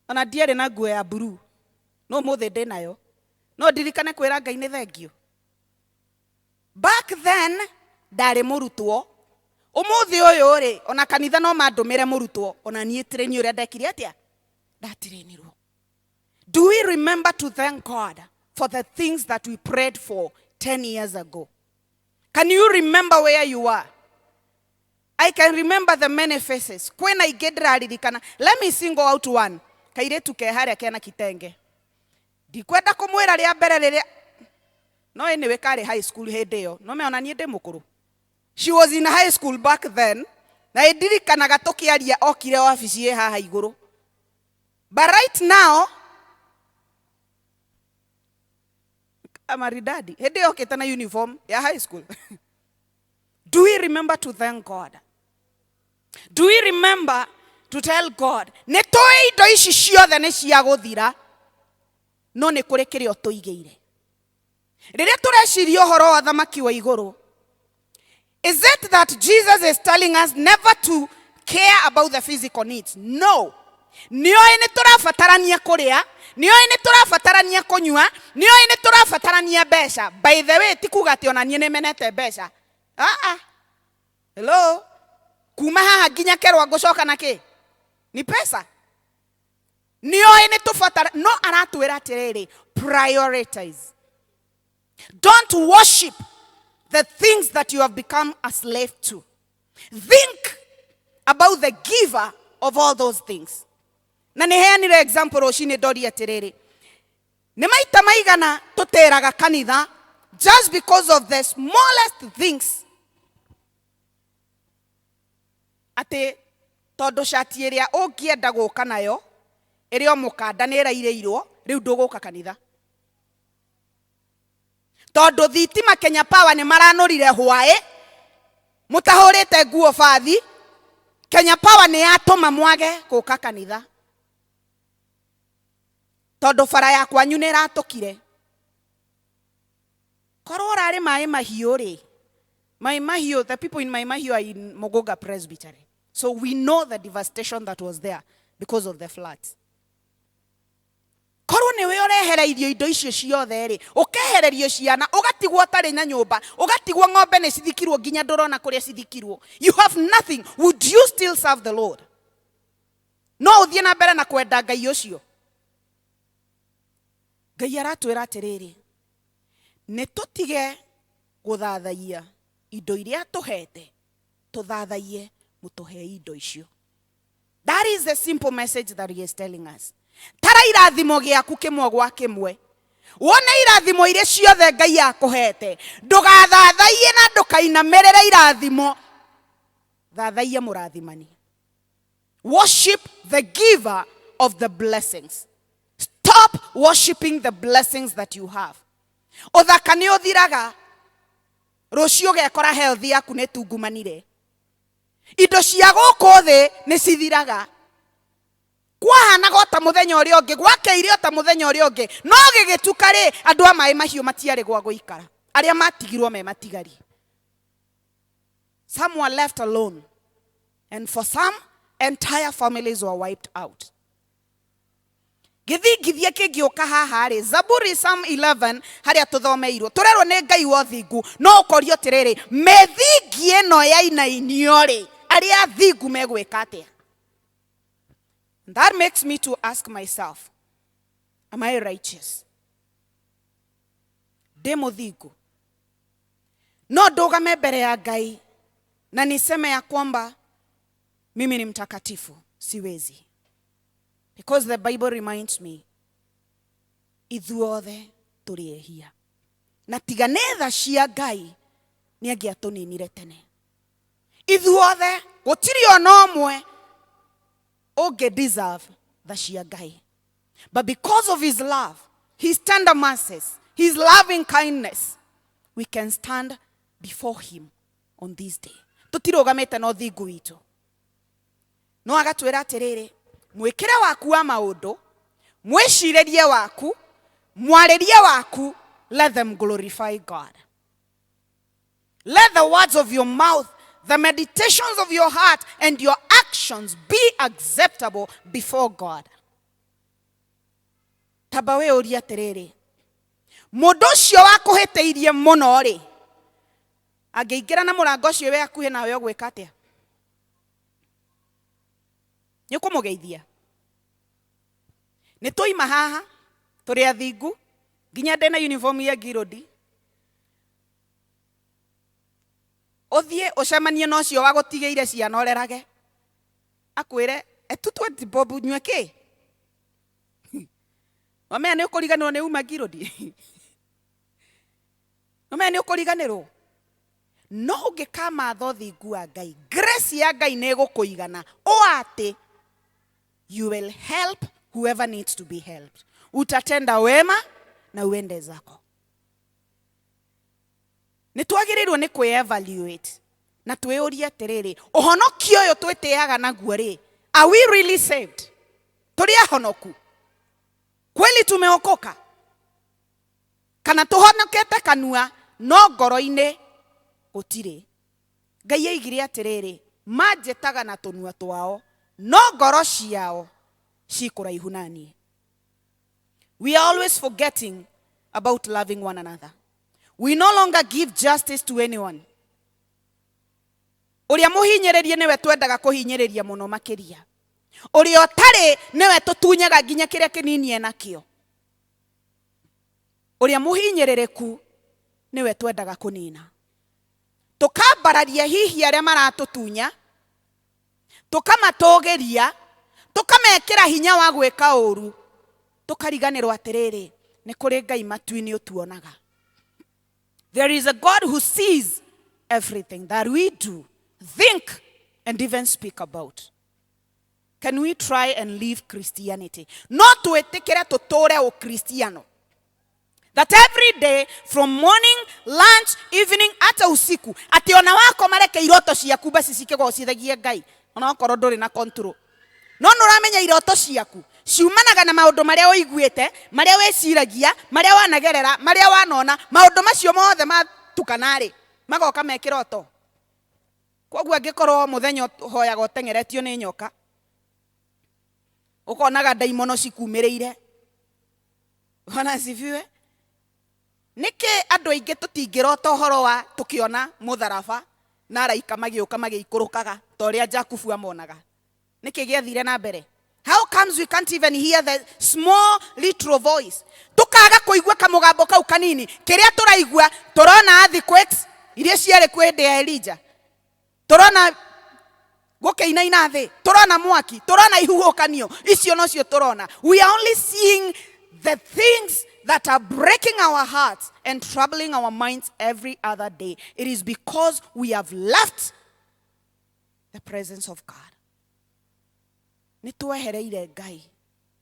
Ona ndiarĩ na nguo ya blue, no ũmũthĩ ndĩ nayo. No ndirikane kwĩra Ngai nĩ thengiũ. Back then ndarĩ mũrutwo. Ũmũthĩ ũyũ rĩ, ona kanitha no mandũmĩre mũrutwo, ona niĩ train ũrĩa ndekire atĩa? Ndatrainirwo. Do we remember to thank God for the things that we prayed for 10 years ago? Can you remember where you are? I can remember the many faces. Kwĩna ingĩ ndĩraririkana. Let me single out one. Kairĩtu ke harĩa kena kitenge. Ndikwenda kũmwĩra rĩa mbere rĩrĩa no anyway karĩ high school hĩndĩ ĩyo. No me ona niĩ ndĩ mũkũrũ. She was in high school back then. Na ĩndirikanaga tũkĩaria okire wabici ĩ haha igũrũ. But right now maridadi. Hĩndĩ ĩyo okĩte na uniform ya high school. Do we remember to thank God? Do we remember to tell God, nĩ tũĩ indo ici ciothe nĩ cia gũthira, no nĩ kũrĩ kĩrĩa ũtũigĩire. Rĩrĩa tũreciria ũhoro wa thamaki wa igũrũ, is it that Jesus is telling us never to care about the physical needs? No. Nĩoĩ nĩ tũrabatarania kũrĩa, nĩoĩ nĩ tũrabatarania kũnyua, nĩoĩ nĩ tũrabatarania mbeca. By the way, ti kuga atĩ ona niĩ nĩ menete mbeca. Ah ah. Hello? Kuma haha nginya kerwa ngũcoka na kĩ? Ni pesa. Nĩoĩ nĩ tũbatara, no aratwĩra atĩrĩrĩ, prioritize. Don't worship the things that you have become a slave to. Think about the giver of all those things. Na nĩ heanire example rũcinĩ ndoria atĩrĩrĩ, nĩ maita maigana tũtĩraga kanitha just because of the smallest things, atĩ tondũ cati ĩrĩa ũngĩenda gũka nayo ĩrĩ o mũkanda nĩ ĩrairĩirwo, rĩu ndũgũka kanitha tondũ thitima Kenya Power nĩ maranũrire hwaĩ mũtahũrĩte nguo bathi. Kenya Power nĩ yatũma mwage gũka kanitha tondũ bara ya kwanyu nĩ ĩratũkire. Korwo ũrarĩ Maĩ Mahiũ rĩ, Maĩ Mahiũ, the people in Maĩ Mahiũ are in Muguga Presbytery, so we know the devastation that was there because of the floods. Korwo nĩwe ũrehereirio indo icio ciothe rĩ, ũkehererio ciana, ũgatigwo ũtarĩ na nyũmba, ũgatigwo ng'ombe nĩ cithikirwo nginya ndũrona kũrĩa cithikirwo, you have nothing, would you still serve the Lord? No ũthiĩ na mbere na kwenda Ngai ũcio? Ngai aratwĩra atĩrĩrĩ, nĩ tũtige gũthathaiya indo iria tũhete, tũthathaiye mũtũhe indo icio. That is the simple message that he is telling us. Tara irathimo gĩaku kĩmwe gwa kĩmwe, wone irathimo iria ciothe Ngai akũhete. Ndũgathathaiye na ndũkainamĩrĩre irathimo, thathaiya mũrathimani. Worship the giver of the blessings. Stop worshiping the blessings that you have. Ũthaka nĩ ũthiraga, rũciũ ũgekora health yaku nĩ tungumanire. Indo cia gũkũ thĩ nĩ cithiraga. Kwahanaga o ta mũthenya ũrĩa ũngĩ, gwakeire o ta mũthenya ũrĩa ũngĩ, no gĩgĩtuka rĩ, andũ a Maĩ Mahiũ matiarĩ gwa gũikara, arĩa matigirwo me matigari. Some were left alone, and for some, entire families were wiped out. Gĩthingithia kĩngĩũka haha rĩ, Zaburi, Psalm 11, harĩa tũthomeirwo, tũrerwo nĩ Ngai wa ũthingu. No ũkorio atĩrĩrĩ, mĩthingi ĩno yainainio rĩ, arĩa athingu megwĩka atĩa? That makes me to ask myself, am I righteous? Ndĩ mũthingu? No ndũgame mbere ya Ngai na niseme ya kwamba mimi ni mtakatifu? Siwezi, because the Bible reminds me ithuothe tũrĩ ehia, na tiga nĩ tha cia Ngai nĩ angĩatũninire tene ithuothe. Gũtirĩ ona ũmwe ũngĩ deserve tha cia Ngai, but because of his love, his tender mercies, his loving kindness, we can stand before him on this day. Tũtirũgamĩte na ũthingu witũ, no agatwĩra atĩrĩrĩ, mwĩkĩre waku wa maũndũ, mwĩcirĩrie waku, mwarĩrie waku, let them glorify God. Let the words of your mouth, the meditations of your heart and your actions be acceptable before God. Tamba wĩyũrie atĩrĩrĩ, Mũndũ ũcio wakũhĩtĩirie mũno rĩ, angĩingĩra na mũrango ũcio wĩ hakuhĩ nawe ũgwĩka atĩa? Nĩ ũkũmũgeithia? Nĩ twaima haha tũrĩ athingu, nginya ndĩna uniform ya ngirũndi. Ũthiĩ ũcemanie na ũcio wagũtigĩire ciana ũrerage, akwĩre etu 20 bob nyue kĩ? Wamenya nĩ ũkũriganĩrwo nĩ uma ngirũndi? Wamenya nĩ ũkũriganĩrwo? No ũngĩkamatha ũthingu wa Ngai, grace ya Ngai nĩ ĩgũkũigana ũ atĩ you will help whoever needs to be helped. Utatenda wema na uende zako. Nĩ twagĩrĩirwo nĩ kwĩ-evaluate na twĩyũrie atĩrĩrĩ, ũhonokio ũyũ twĩtĩaga naguo rĩ, are we really saved? Tũrĩ ahonoku kweli? Tumeokoka kana tũhonokete kanua no ngoro-inĩ gũtirĩ? Ngai aigire atĩrĩrĩ, manjĩtaga na tũnua twao no ngoro ciao ci kũraihu na niĩ. We are always forgetting about loving one another. We no longer give justice to anyone. Ũrĩa mũhinyĩrĩrie nĩwe twendaga kũhinyĩrĩria mũno makĩria. Ũrĩa ũtarĩ nĩwe tũtunyaga nginya kĩrĩa kĩnini enakĩo. Ũrĩa mũhinyĩrĩrĩku nĩwe twendaga kũnina. Tũkambararia hihi arĩa maratũtunya, tũkamatũgĩria, tũkamekĩra hinya wa gwĩka ũru, tũkariganĩrwo atĩrĩrĩ, nĩ kũrĩ Ngai matu-inĩ ũtuonaga. There is a God who sees everything that we do, think and even speak about. Can we try and live Christianity? No twĩtĩkĩre tũtũre ũkristiano, that every day from morning, lunch, evening, hata usiku, atĩ ona wakoma reke iroto ciaku basi cikĩgocithagie Ngai, ona okorwo ndũrĩ na control, no nĩ ũramenya iroto ciaku ciumanaga na maũndũ marĩa ũiguĩte, marĩa wĩciragia, marĩa wanagerera, marĩa wanona. Maũndũ macio mothe matukana-rĩ, magoka me kĩroto. Koguo angĩkorwo mũthenya ũhoyaga ũteng'eretio nĩ nyoka, ũkonaga ndaimono cikumĩrĩire, Bwana asifiwe. Nĩkĩ andũ aingĩ tũtingĩrota ũhoro wa tũkĩona mũtharaba na araika magĩũka magĩikũrũkaga ta ũrĩa Jakubu amonaga? Nĩkĩ gĩathire na mbere? How comes we can't even hear the small little voice? Tukaga kũigua kamũgambo kau kanini. Kĩrĩa tũraigua, tũrona earthquakes iria ciarĩ kuo hĩndĩ ya Elijah, tũrona gũkĩinaina thĩ, tũrona mwaki, tũrona ihuhũkanio, icio nocio tũrona. We are only seeing the things that are breaking our hearts and troubling our minds every other day. It is because we have left the presence of God. Nĩ twehereire Ngai,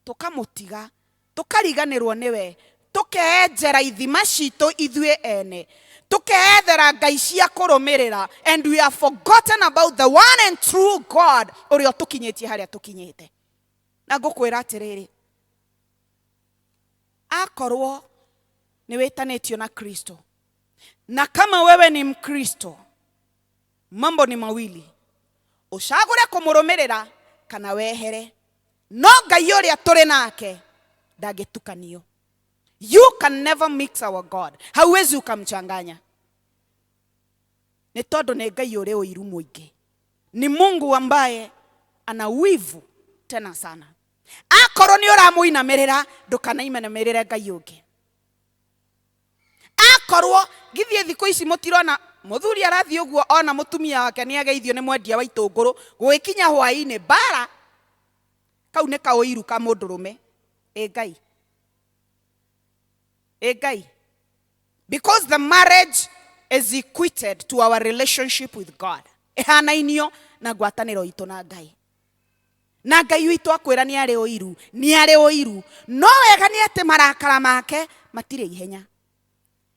tũkamũtiga, tũkariganĩrwo nĩwe, tũkeenjera ithima citũ ithuĩ ene, tũkeethera ngai cia kũrũmĩrĩra, and we have forgotten about the one and true God ũrĩa ũtũkinyĩtie harĩa tũkinyĩte. Na ngũkwĩra atĩrĩrĩ, akorwo nĩ wĩtanĩtio na Kristo, na kama wewe ni Mkristo, mambo ni mawili: ũcagũre kũmũrũmĩrĩra kana wehere. No Ngai ũrĩa tũrĩ nake ndangĩtukanio. You can never mix our God. Hauwezi ukamchanganya, nĩ tondũ nĩ Ngai ũrĩ ũiru mũingĩ, ni Mungu ambaye ana wivu tena sana. Akorwo nĩ ũramũinamĩrĩra, ndũkanainamĩrĩre Ngai ũngĩ. Akorwo githiĩ thikũ ici mũtirona mũthuri arathiĩ ũguo, ona mũtumia wake nĩ ageithio nĩ mwendia wa itũngũrũ, gũgĩkinya hwaĩ-inĩ mbara. Kau nĩ kaũiru ka mũndũrũme. Ĩ Ngai, ĩ Ngai. Because the marriage is equated to our relationship with God, ĩhanainio na ngwatanĩro itũ na Ngai, na Ngai witũ akwĩra nĩ arĩ ũiru, nĩ arĩ ũiru. No wega nĩ atĩ marakara make matirĩ ihenya,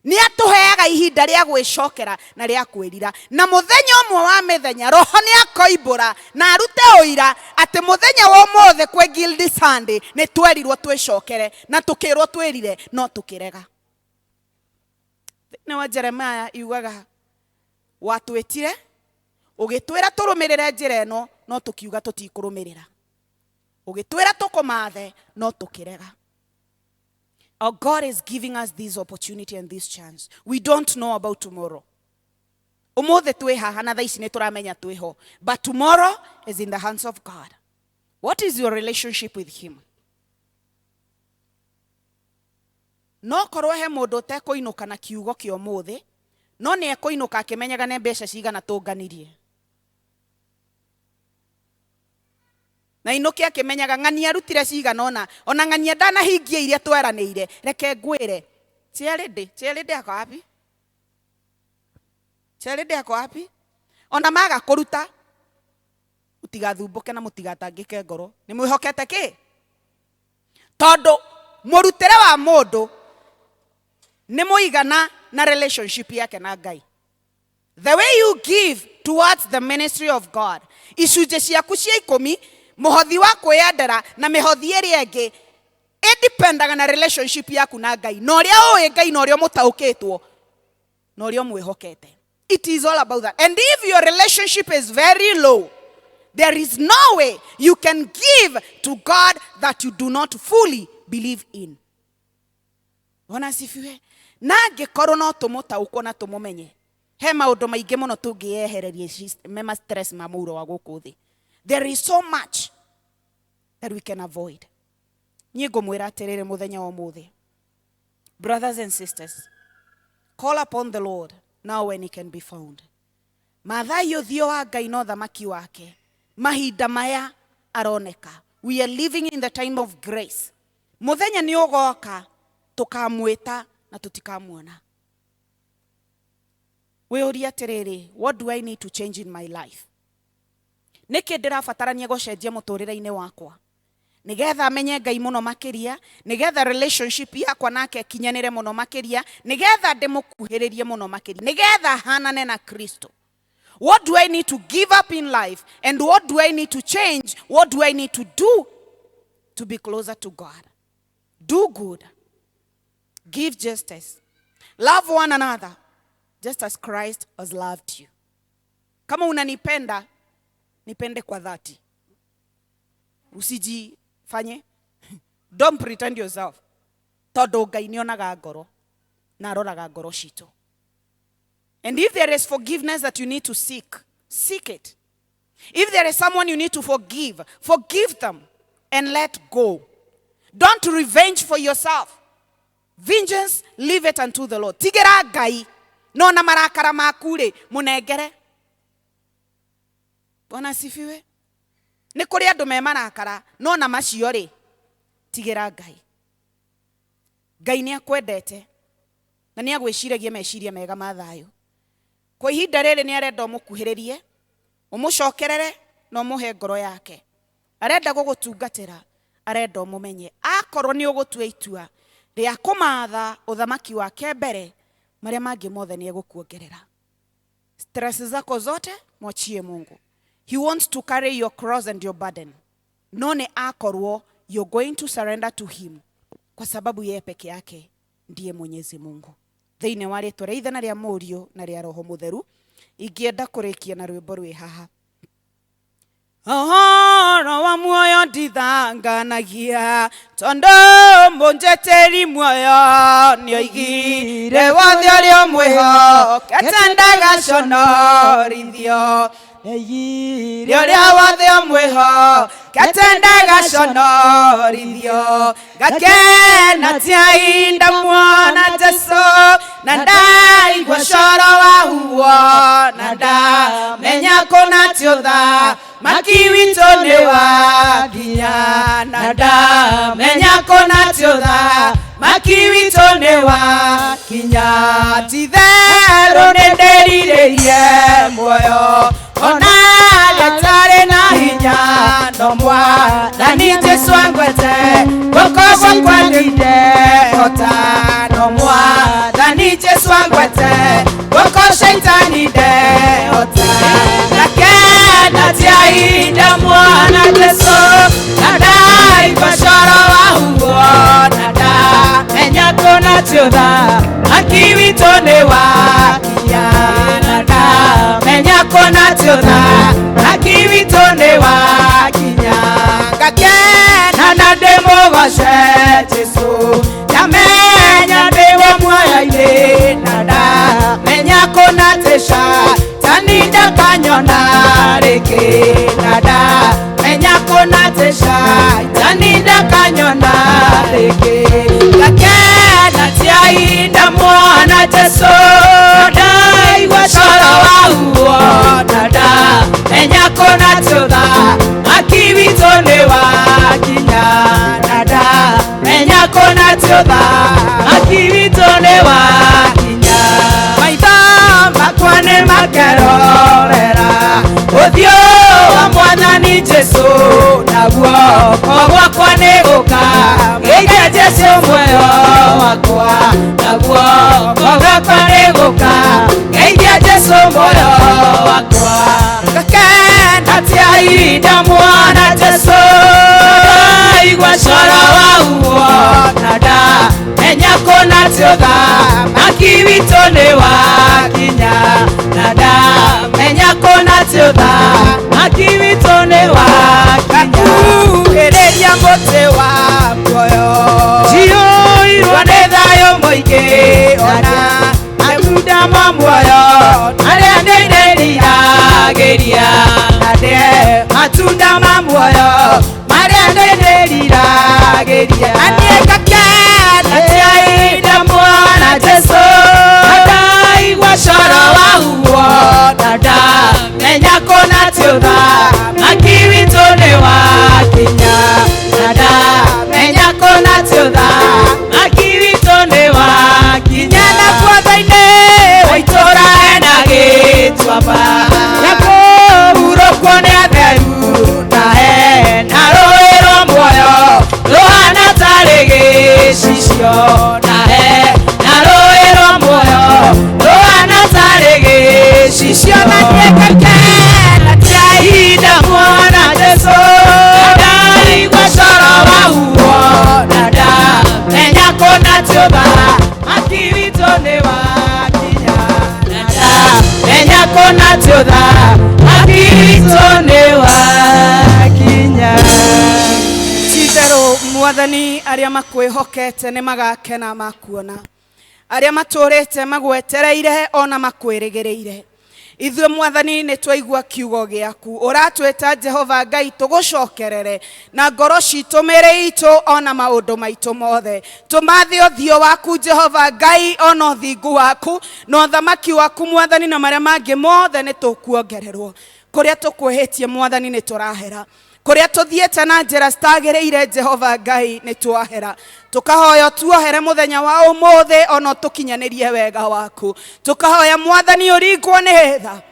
nĩ atũheaga ihinda rĩa gwĩcokera na rĩa kwĩrira. Na mũthenya ũmwe wa mĩthenya roho nĩ akoimbũra na arute ũira atĩ mũthenya wa ũmũthĩ kwĩ Guilty Sunday, nĩ twerirwo twĩcokere na tũkĩrwo twĩrire no tũkĩrega. Thĩinĩ wa Jeremiah yugaga, watwĩtire ũgĩtwĩra tũrũmĩrĩre njĩra ĩno, no tũkiuga tũtikũrũmĩrĩra. Ũgĩtwĩra tũkũmathe, no tũkĩrega. Our God is giving us this opportunity and this chance. We don't know about tomorrow. Umuthi twi haha na thaa ici nĩ tũramenya twĩho, but tomorrow is in the hands of God. What is your relationship with him? No korwo he mũndũ ũtekũinũka na kiugo kĩa ũmũthĩ, no nĩ ekũinũka akĩmenyaga nĩ mbeca cigana tũnganirie, na inũke akĩmenyaga ng'ania arutire cigana ona ona ng'ania ndanahingia iria tweranĩire. Reke ngwĩre, Charity, Charity ako wapi? Charity ako wapi? Ona maga kũruta, mũtigathumbuke na mũtigatangĩke ngoro. Nĩ mwĩhokete kĩ? Tondũ mũrutĩre wa mũndũ nĩ mũigana na relationship yake na Ngai. The way you give towards the ministry of God, icunjĩ ciaku cia ikũmi, mũhothi wa kwĩyendera na mĩhothi ĩrĩa ĩngĩ, ĩdipendaga na relationship yaku na Ngai, na ũrĩa ũĩ Ngai, na ũrĩa ũmũtaũkĩtwo, na ũrĩa ũmwĩhokete. It is all about that. And if your relationship is very low, there is no way you can give to God that you do not fully believe in. Bwana asifiwe. Na angĩkorwo no tũmũtaũkwo na tũmũmenye, he maũndũ maingĩ mũno tũngĩyehereria mema stress ma mũuro wa gũkũ thĩ. There is so much that we can avoid. Niĩ ngũmwĩra atĩrĩrĩ mũthenya wa ũmũthĩ, brothers and sisters, call upon the Lord now when he can be found. Mathai ũthiũ wa Ngai na ũthamaki wake mahinda maya aroneka. We are living in the time of grace. Mũthenya nĩ ũgoka tũkamwĩta na tũtikamuona. Wĩũrie atĩrĩrĩ, what do I need to change in my life? Nĩkĩ ndĩrabatarania gũcenjia mũtũrĩre-inĩ wakwa nigetha menye Ngai mũno makĩria, nigetha relationship yakwa nake ĩkinyanĩre mũno makĩria, nigetha ndĩmũkuhĩrĩrie mũno makĩria, nigetha hanane na Kristo? What do I need to give up in life, and what do I need to change? What do I need to do to be closer to God? Do good, give justice, love one another just as Christ has loved you. Kama unanipenda, nipende kwa dhati. Usijifanye, don't pretend yourself, tondũ Ngai nĩonaga ngoro na aroraga ngoro citũ. And if there is forgiveness that you need to seek, seek it. If there is someone you need to forgive, forgive them and let go. Don't revenge for yourself. Vengeance, leave it unto the Lord. Tigĩra Ngai no na marakara maku rĩ, mũnengere. Bwana asifiwe. Nĩ kũrĩ andũ me marakara, no na macio rĩ, tigĩra Ngai. Ngai nĩ akwendete na nĩ agwĩciragia meciria mega ma thayũ. Kwa ihinda rĩrĩ nĩ arenda ũmũkuhĩrĩrie, ũmũcokerere na ũmũhe ngoro yake. Arenda gũgũtungatĩra, arenda ũmũmenye. Akorwo nĩ ũgũtua itua rĩa kũmatha ũthamaki wake mbere, marĩa mangĩ mothe nĩ egũkuongerera. Stress zako zote mwachie Mungu. He wants to carry your cross and your burden. No nĩ akorwo you're going to surrender to him, kwa sababu yeye peke yake ndiye Mwenyezi Mungu. Thĩinĩ wa rĩtwa rĩa Ithe na rĩa Mũriũ na rĩa Roho Mũtheru, ingĩenda kũrĩkia na rwĩmbo rwĩ haha. Ũhoro wa muoyo ndithanganagia, tondũ mũnjeteri muoyo nĩoigire wothe ũrĩa ũmwĩhokete ndagaconorithio. Nĩoigire ũrĩa wothe ũmwĩhokete ndagaconorithio. Ngakena tiainda muona Jesu, na ndaigua coro wa huo, na ndamenya kũna ti ũthamaki witũ nĩ wa nginya, na ndamenya kũna ti ũthamaki witũ nĩ wa kinya. Ti-itherũ nĩ ndĩrirĩirie muoyo ona gatarĩ na hinya, no Mwathani Jesu angwete guoko gwakwa ndĩndehota, no Mwathani Jesu angwete guoko shaitani ndehota. Ngakena tiainda muona Jesu, na ndaigua coro wa huo, na ndamenya kũna ti ũthamaki witũ nĩ wa kinya, na ndamenya kũna ti ũthamaki witũ nĩ wa kinya. Ngakena na ndĩmũgoce Jesu, ndamenya Shetani ndakanyona rĩngĩ, na ndamenya kũna atĩ Shetani ndakanyona rĩngĩ. Ngakena ti ihinda mwana Jesu, ndaigua coro waguo, na ndamenya kũna atĩ ũthamaki witũ nĩ wakinya, na ndamenya kũna atĩ ũthamaki witũ nĩ wakinya. Maitho makwa nĩ makerorera ũthiũ wa Mwathani Jesu, naguo gwakwa nĩ gũka geithia Jesu muoyo wakwa, naguo gwakwa nĩ gũka geithia Jesu muoyo wakwa. Ngakena ti ihinda mwana Jesu, ndaigua coro waguo, na ndamenya kũna atĩ ũthamaki witũ nĩ wakinya, na ndamenya kũna atĩ ũthamaki witũ nĩ wakinya. Ngakuhĩrĩria mũtĩ wa muoyo, njiyũirwo nĩ thayũ mũingĩ, ona matunda ma muoyo marĩa ndĩriragĩria, na ndĩe matunda ma muoyo marĩa ndĩriragĩria. Na niĩ ngakena ti ihinda mwana Jesu, na ndaigua coro waguo, na ndamenya kũna atĩ ũthamaki witũ nĩ wakinya, na ndamenya kũna atĩ ũthamaki witũ nĩ wakinya. Na guothe-inĩ wa itũũra hena gĩtuamba gĩa kũhurũkwo nĩ atheru, na hena rũũĩ rwa muoyo rũhana tarĩ gĩcicio, na hena rũũĩ rwa muoyo rũhana tarĩ gĩcicio. Na niĩ ngakena ti ihinda mwana Jesu, ndaigua coro waguo, na ndamenya kũna atĩ ũthamaki witũ nĩ wakinya, na ndamenya kũna atĩ ũthamaki witũ nĩ wakinya. Ti-itherũ Mwathani, arĩa makwĩhokete nĩ magakena makuona, arĩa matũrĩte magwetereire ona makwĩrĩgĩrĩire. Ithuĩ Mwathani nĩ twaigua kiugo gĩaku, ũratwĩta Jehova Ngai tũgũcokerere na ngoro citũ, mĩĩrĩ itũ ona maũndũ maitũ mothe. Tũmathe ũthiũ waku Jehova Ngai, ona ũthingu waku na ũthamaki waku Mwathani, na marĩa mangĩ mothe nĩ tũkuongererwo. Kũrĩa tũkwĩhĩtie Mwathani nĩ tũrahera, kũrĩa tũthiĩte na njĩra citagĩrĩire Jehova Ngai nĩ twahera. Tũkahoya tuohere mũthenya wa ũmũthĩ, ona tũkinyanĩrie wega waku. Tũkahoya Mwathani ũringwo nĩ tha,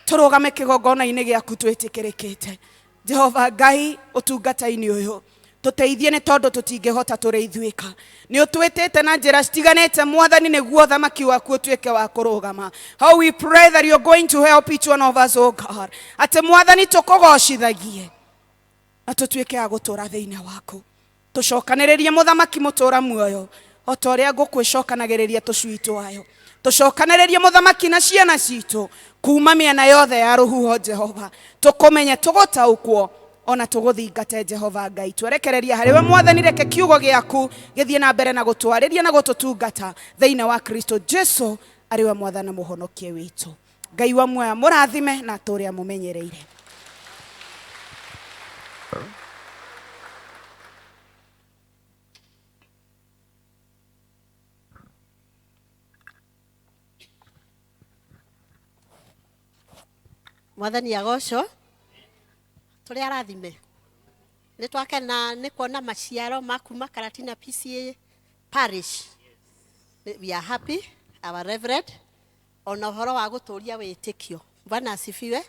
tũrũgame kĩgongona-inĩ gĩaku twĩtĩkĩrĩkĩte. Jehova Ngai, ũtungata-inĩ ũyũ tũteithie, nĩ tondũ tũtingĩhota tũrĩ ithuĩka. Nĩ ũtwĩtĩte na njĩra citiganĩte Mwathani, nĩguo ũthamaki waku ũtuĩke wa kũrũgama. How we pray that you're going to help each one of us, oh God, atĩ Mwathani tũkũgocithagie na tũtuĩke a gũtũra thĩinĩ waku. Tũcokanĩrĩrie mũthamaki mũtũra muoyo, o ta ũrĩa ngũkũ ĩcokanagĩrĩria tũcui twayo. Tũcokanĩrĩrie mũthamaki na ciana citũ kuma mĩena yothe ya rũhuho Jehova, tũkũmenye, tũgũtaũkwo ona tũgũthingate Jehova Ngai. Twerekereria harĩ we Mwathani, reke kiugo gĩaku gĩthiĩ na mbere na gũtwarĩria na gũtũtungata thĩinĩ wa Kristo Jesu, arĩ we Mwathani na mũhonokie witũ. Ngai wa muoyo mũrathime na atũũre amũmenyereire. Mwathani agocwo. Tũrĩ arathime, nĩ twakena nĩ kuona maciaro ma kuma Karatina PCA Parish. We are happy, our reverend, ona ũhoro wa gũtũria wĩtĩkio. Bwana asifiwe.